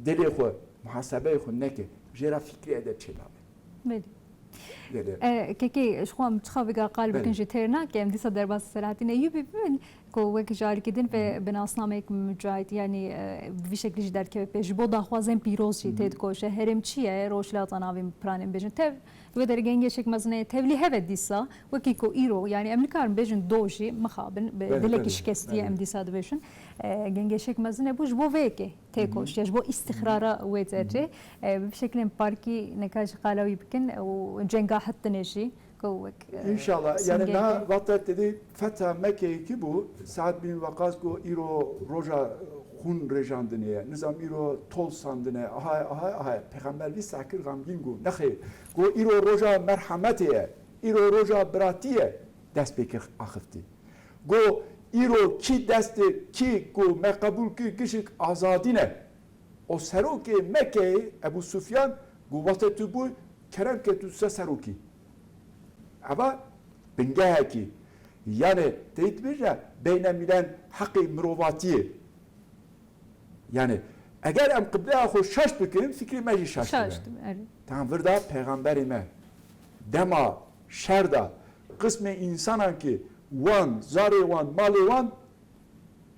dilê xwe, muhasebeyê xwe neke, jê re fikrî edeb çênabe. Belê. Belê. E, kekê, ji xwe em çixa vêga qal bikin Belê. jî têr nake, em dîsa derbasî Selahattin Eyyûbî bibin, ku wek ji alîkî din ve bi nasnameyek mucahid, yanî, e, bi vî şeklî jî derkeve pê. Ji bo daxwazên pîroz jî Hı hı. tê dikoşe. Herêm çi ye? Rojhilata Navîn bi piranên bêjin. Tev, wê derê gengêşek mezin e, tevlî heve dîsa, wekî ku îro, yanî em nikarin bêjin do jî, mixabin, bi Belê, dilekî belê, şikestî ye belê. em dîsa dibêjin. E, gengêşek mezin e bû ji bo vê yekê tê Hı hı. koştiye, ji bo îstixrara wê Hı hı. derê. E, bi şeklên parkî nika jî qala wî bikin û cenga hitinê jî, ku wek, e, İnşallah. Yani simgeyeke. na vaqta dedi fetha Mekke'yê ki bu, Sa'd bin Vakas go îro roja xun rejandine, nizam îro tol sandine, aha, aha, aha, Peygamber vî sakir gamgin go, nexê, go îro roja merhamete ye, îro roja biratî ye, dest pê kir axifti. Go îro kî destê kî go me qebûl kir gişik azadî ne. O serokê Mekkeyê Ebu Sufyan go wate tu bû kerem ke tu se serokî. Eva bingehekî. Yani teyit bêje beyne milen heqê mirovatiyê. Yani eger em qibleya xwe şaş bikin, fikrê me jî şaş Şaş dibe. dibe, evet. Tam vir da peyxamberê me. Dema şer da qismê insanan ki wan, zarê wan, malê wan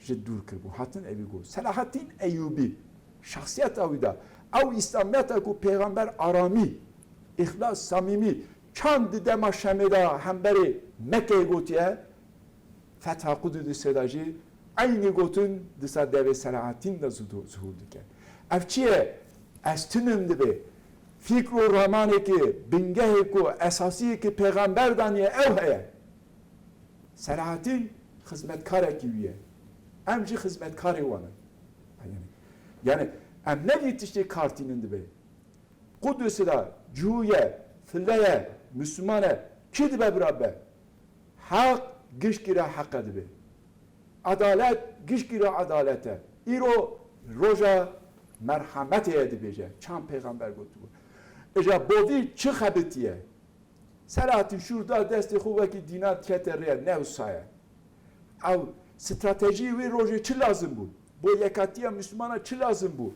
ji dûr kiribû. Hatin evî got. Selahattîn Eyûbî, şexsiyeta wî de, ew îslamiyeta ku pêxember aramî, îxlas, samîmî, çand di dema Şemê de hemberê Mekkeyê gotiye, fetha Qudusê de jî eynî gotin disa devê Selahattîn de zudu-, zuhûr dike. Ev çi ye? Ez tinim dibe. Fîkr û ramanekê, bingehê ku, esasiyê ki pêxember daniye ew heye. Selahattin xizmetkarekî wî ye. Em jî xizmetkarê wan in. Yani, yani em ne vî tiştê kar tînin dibe. Qudusê de cihû ye, file ye, Müslüman e, kî dibe bira be? Heq gişkî re heqe dibe. Adalet gişkî re adalet e. Îro roja merhametê ye dibêje. Çand pêxember gotibû. Îja bo vî çi xebitiye? Selahattin şûr da destê xwe wekî dînar kete rê, ne wisa ye. Ew stratejî wê rojê çi lazim bû? Bo yekatiya Mislimana çi lazim bû?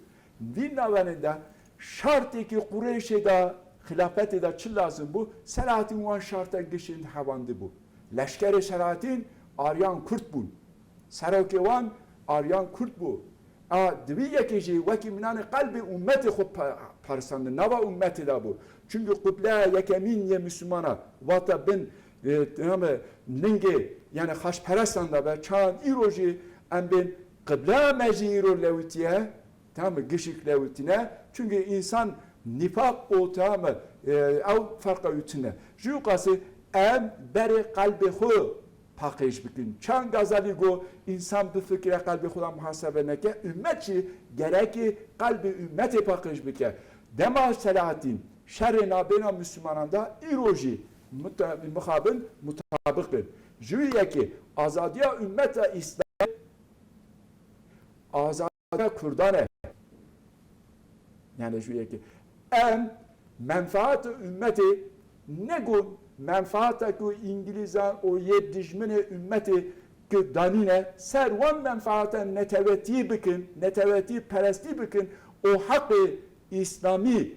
Vî navenê de şartêkî Qureyşê de, xilafetê de çi lazim bû? Selahattin wan şarta gişên hevandibû. Leşkerê Selahattin aryan Kurd bûn. Serokê wan aryan Kurd bû. A, di vî yekê jî wekî minanê qelbê ummetê xwe pa-, parisandin. Nava ummetê de bû. Çünkü qubleya yekemîn yê Müslümana wata bin, e, name, ningê, yani xaçperestan de be, çawan îro jî em bên qibleya me jî îro lewitiye, tamam mı? Gişik lewitine. Çünkü insan nifak o, tamam mı? E, ew ferqa ütüne. Jû qasê em berê qelbê xwe paqêj bikin. Çand Gazalî got, însan bifikire, qelbê xwe de muhasebe neke, ummet jî gerekê qelbê ummetê paqêj bike. Dema Selahattîn şerê nabêna Mislimanan da, îro jî muta-, mixabin mutabiq bin. Ji wî yekê azadiya ummeta Îslamê, azadiya Kurdan e. Yani ji wî yekê em menfaata ummetê, ne ku menfaata ku Îngilîzan û yê dijminê ummetê ku danîne, ser wan menfaata netewetî bikin, netewetî perestî bikin û heqê îslamî,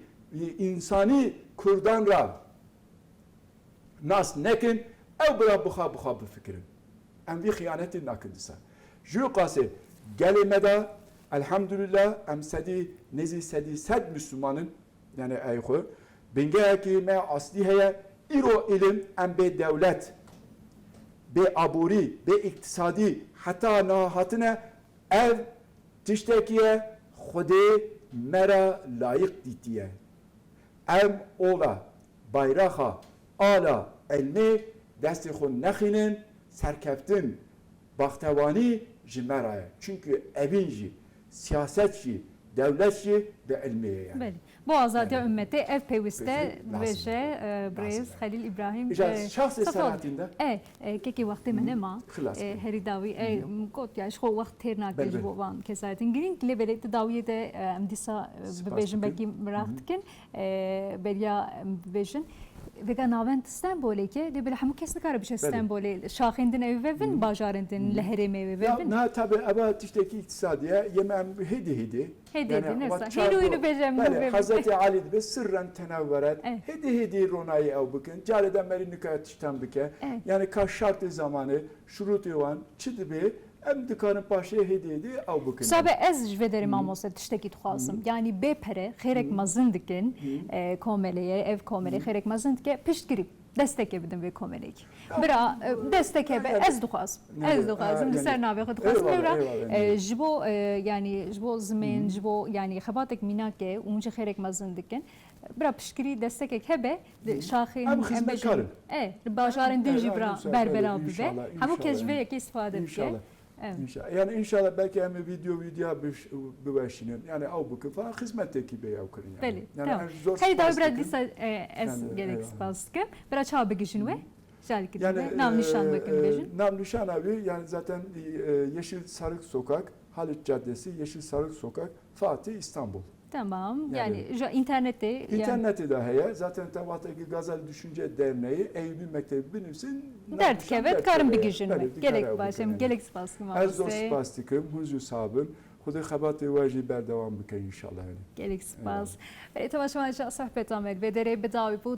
însanî Kurdan ra nas nekin, ew bira bi xwe, bi xwe bifikirin. Em vî xiyanetê nakin dîsa. Ji wî qasê gelê me de, elhamdülillah, em sedî, nêzî sedî sed Müslüman in, yani ey xwe. Bingehekî me aslî heye, îro îlim em bê dewlet, bê aborî, bê îktisadî, heta niha hatine, ev tiştekî ye Xwedê me re layîq dîtiye. Em ola, bayraxa, ala, ilmê destê xwe nexînin, serkeftin, baxtewanî ji me re ye. Çimkî evîn jî, siyaset jî, dewlet jî bi ilmê ye yani. Belê. Bo azadiya Yani, ummetê ev pêwîst e, pêwîst e, dibêje, lazim e. e, birêz Lazim e. Xelîl Îbrahîm, Îca e, şahsê Safa, Selahattin de. e, e, kekê wextê me Hı. nema, Xilas e, bû. herî dawî, e, Hı. got ya, ji xwe wext têr nake Belê, ji belê. bo van kesayetên girîng. Lê belê di dawiyê de, e, em dîsa, e, Spas bibêjin, dikim. belkî miraq Hı. dikin, e, beriya em bibêjin. Vêga navend Stenbolê ke, lê belê hemû kes nikare biçe Belê. Stenbolê. Şaxên din ew vevin, Hı. bajarên din Hı. li herêmê ew Ya, vevin. na tabi, eva tiştekî îktisadî ye, yê me em hêdî hêdî. Hêdî Yani, hêdî, ne ama sa. çar Hêdî wî do-, bêje em Belê, bibê. Hezretî Alî dibe sirren tenewweret. Eh. Hêdî hêdî ronayî ew bikin. Carê de merî nikare tiştan bike. Eh. Yani ka şartê zamanê, şurûtê wan çi dibe, em dikarin paşê hêdî hêdî ew bikin. Sabe ez ji vê derê Hı. mamoste tiştekî dixwazim. Hı. Yani bê pere xêrek Hı. mezin dikin, Hı. e, komeleye, ev komelê Hı. xêrek mezin dike, piştgirî. Destekê bidin vê komelekî. Ya, Bira, e, destek hebe, yani, ez dixwazim. yani, Ez dixwazim, e, li ser yani, navê xwe dixwazim. eyvallah, Lewra, eyvallah, e, eyvallah. ji bo, e, yani, ji bo zimên, Hı hı. ji bo, yani, xebatek mînak e û hûn jî xêrek mezin dikin. Bira piştgirî destekek hebe, li Hı hı. şaxên Em em xizmetkar bêjin, in. e, li bajarên din Em, jî em, bira em, berbelav belê, bibe. inşallah, Hemû kes ji vê inşallah. yekê îstifade bike. İnşallah. Evet. İnşallah. Yani inşallah belkî em video, video biş-, biweşînin. Yani ew bikin falan, xizmetekî bê ew kirin yani. Belê, Yani tamam. em zor Hey, spas dawî bira dikin. dîsa, e, ez Yani, gelek eyvallah. spas dikim. Bira çawa bigihîjin we? Hı. Carekî Yani, din, nam nîşan e, bikin, e, bêjin. Nam nişana wî yani zaten, e, Yeşil Sarık Sokak, Haliç Caddesi, Yeşil Sarık Sokak, Fatih, İstanbul. Tamam. Yani, Yani, ji înternetê, yani. Înternetê de heye. Zaten te wextekî Gazel Düşünce Derneği, Eyüpî Mektebi binivîsin, Derdikeve, dikarin bigihîjin we. Belê, dikare Gelek ew baş em, bikin. gelek spas dikim, Ez zor mamoste. spas dikim. Hûn jî sax bin. Xwedê xebatê we jî berdewam bike înşallah yani. Gelek spas. Eyvallah. Belê, temaşevan, ji sohbeta me li vê derê bi dawî bû.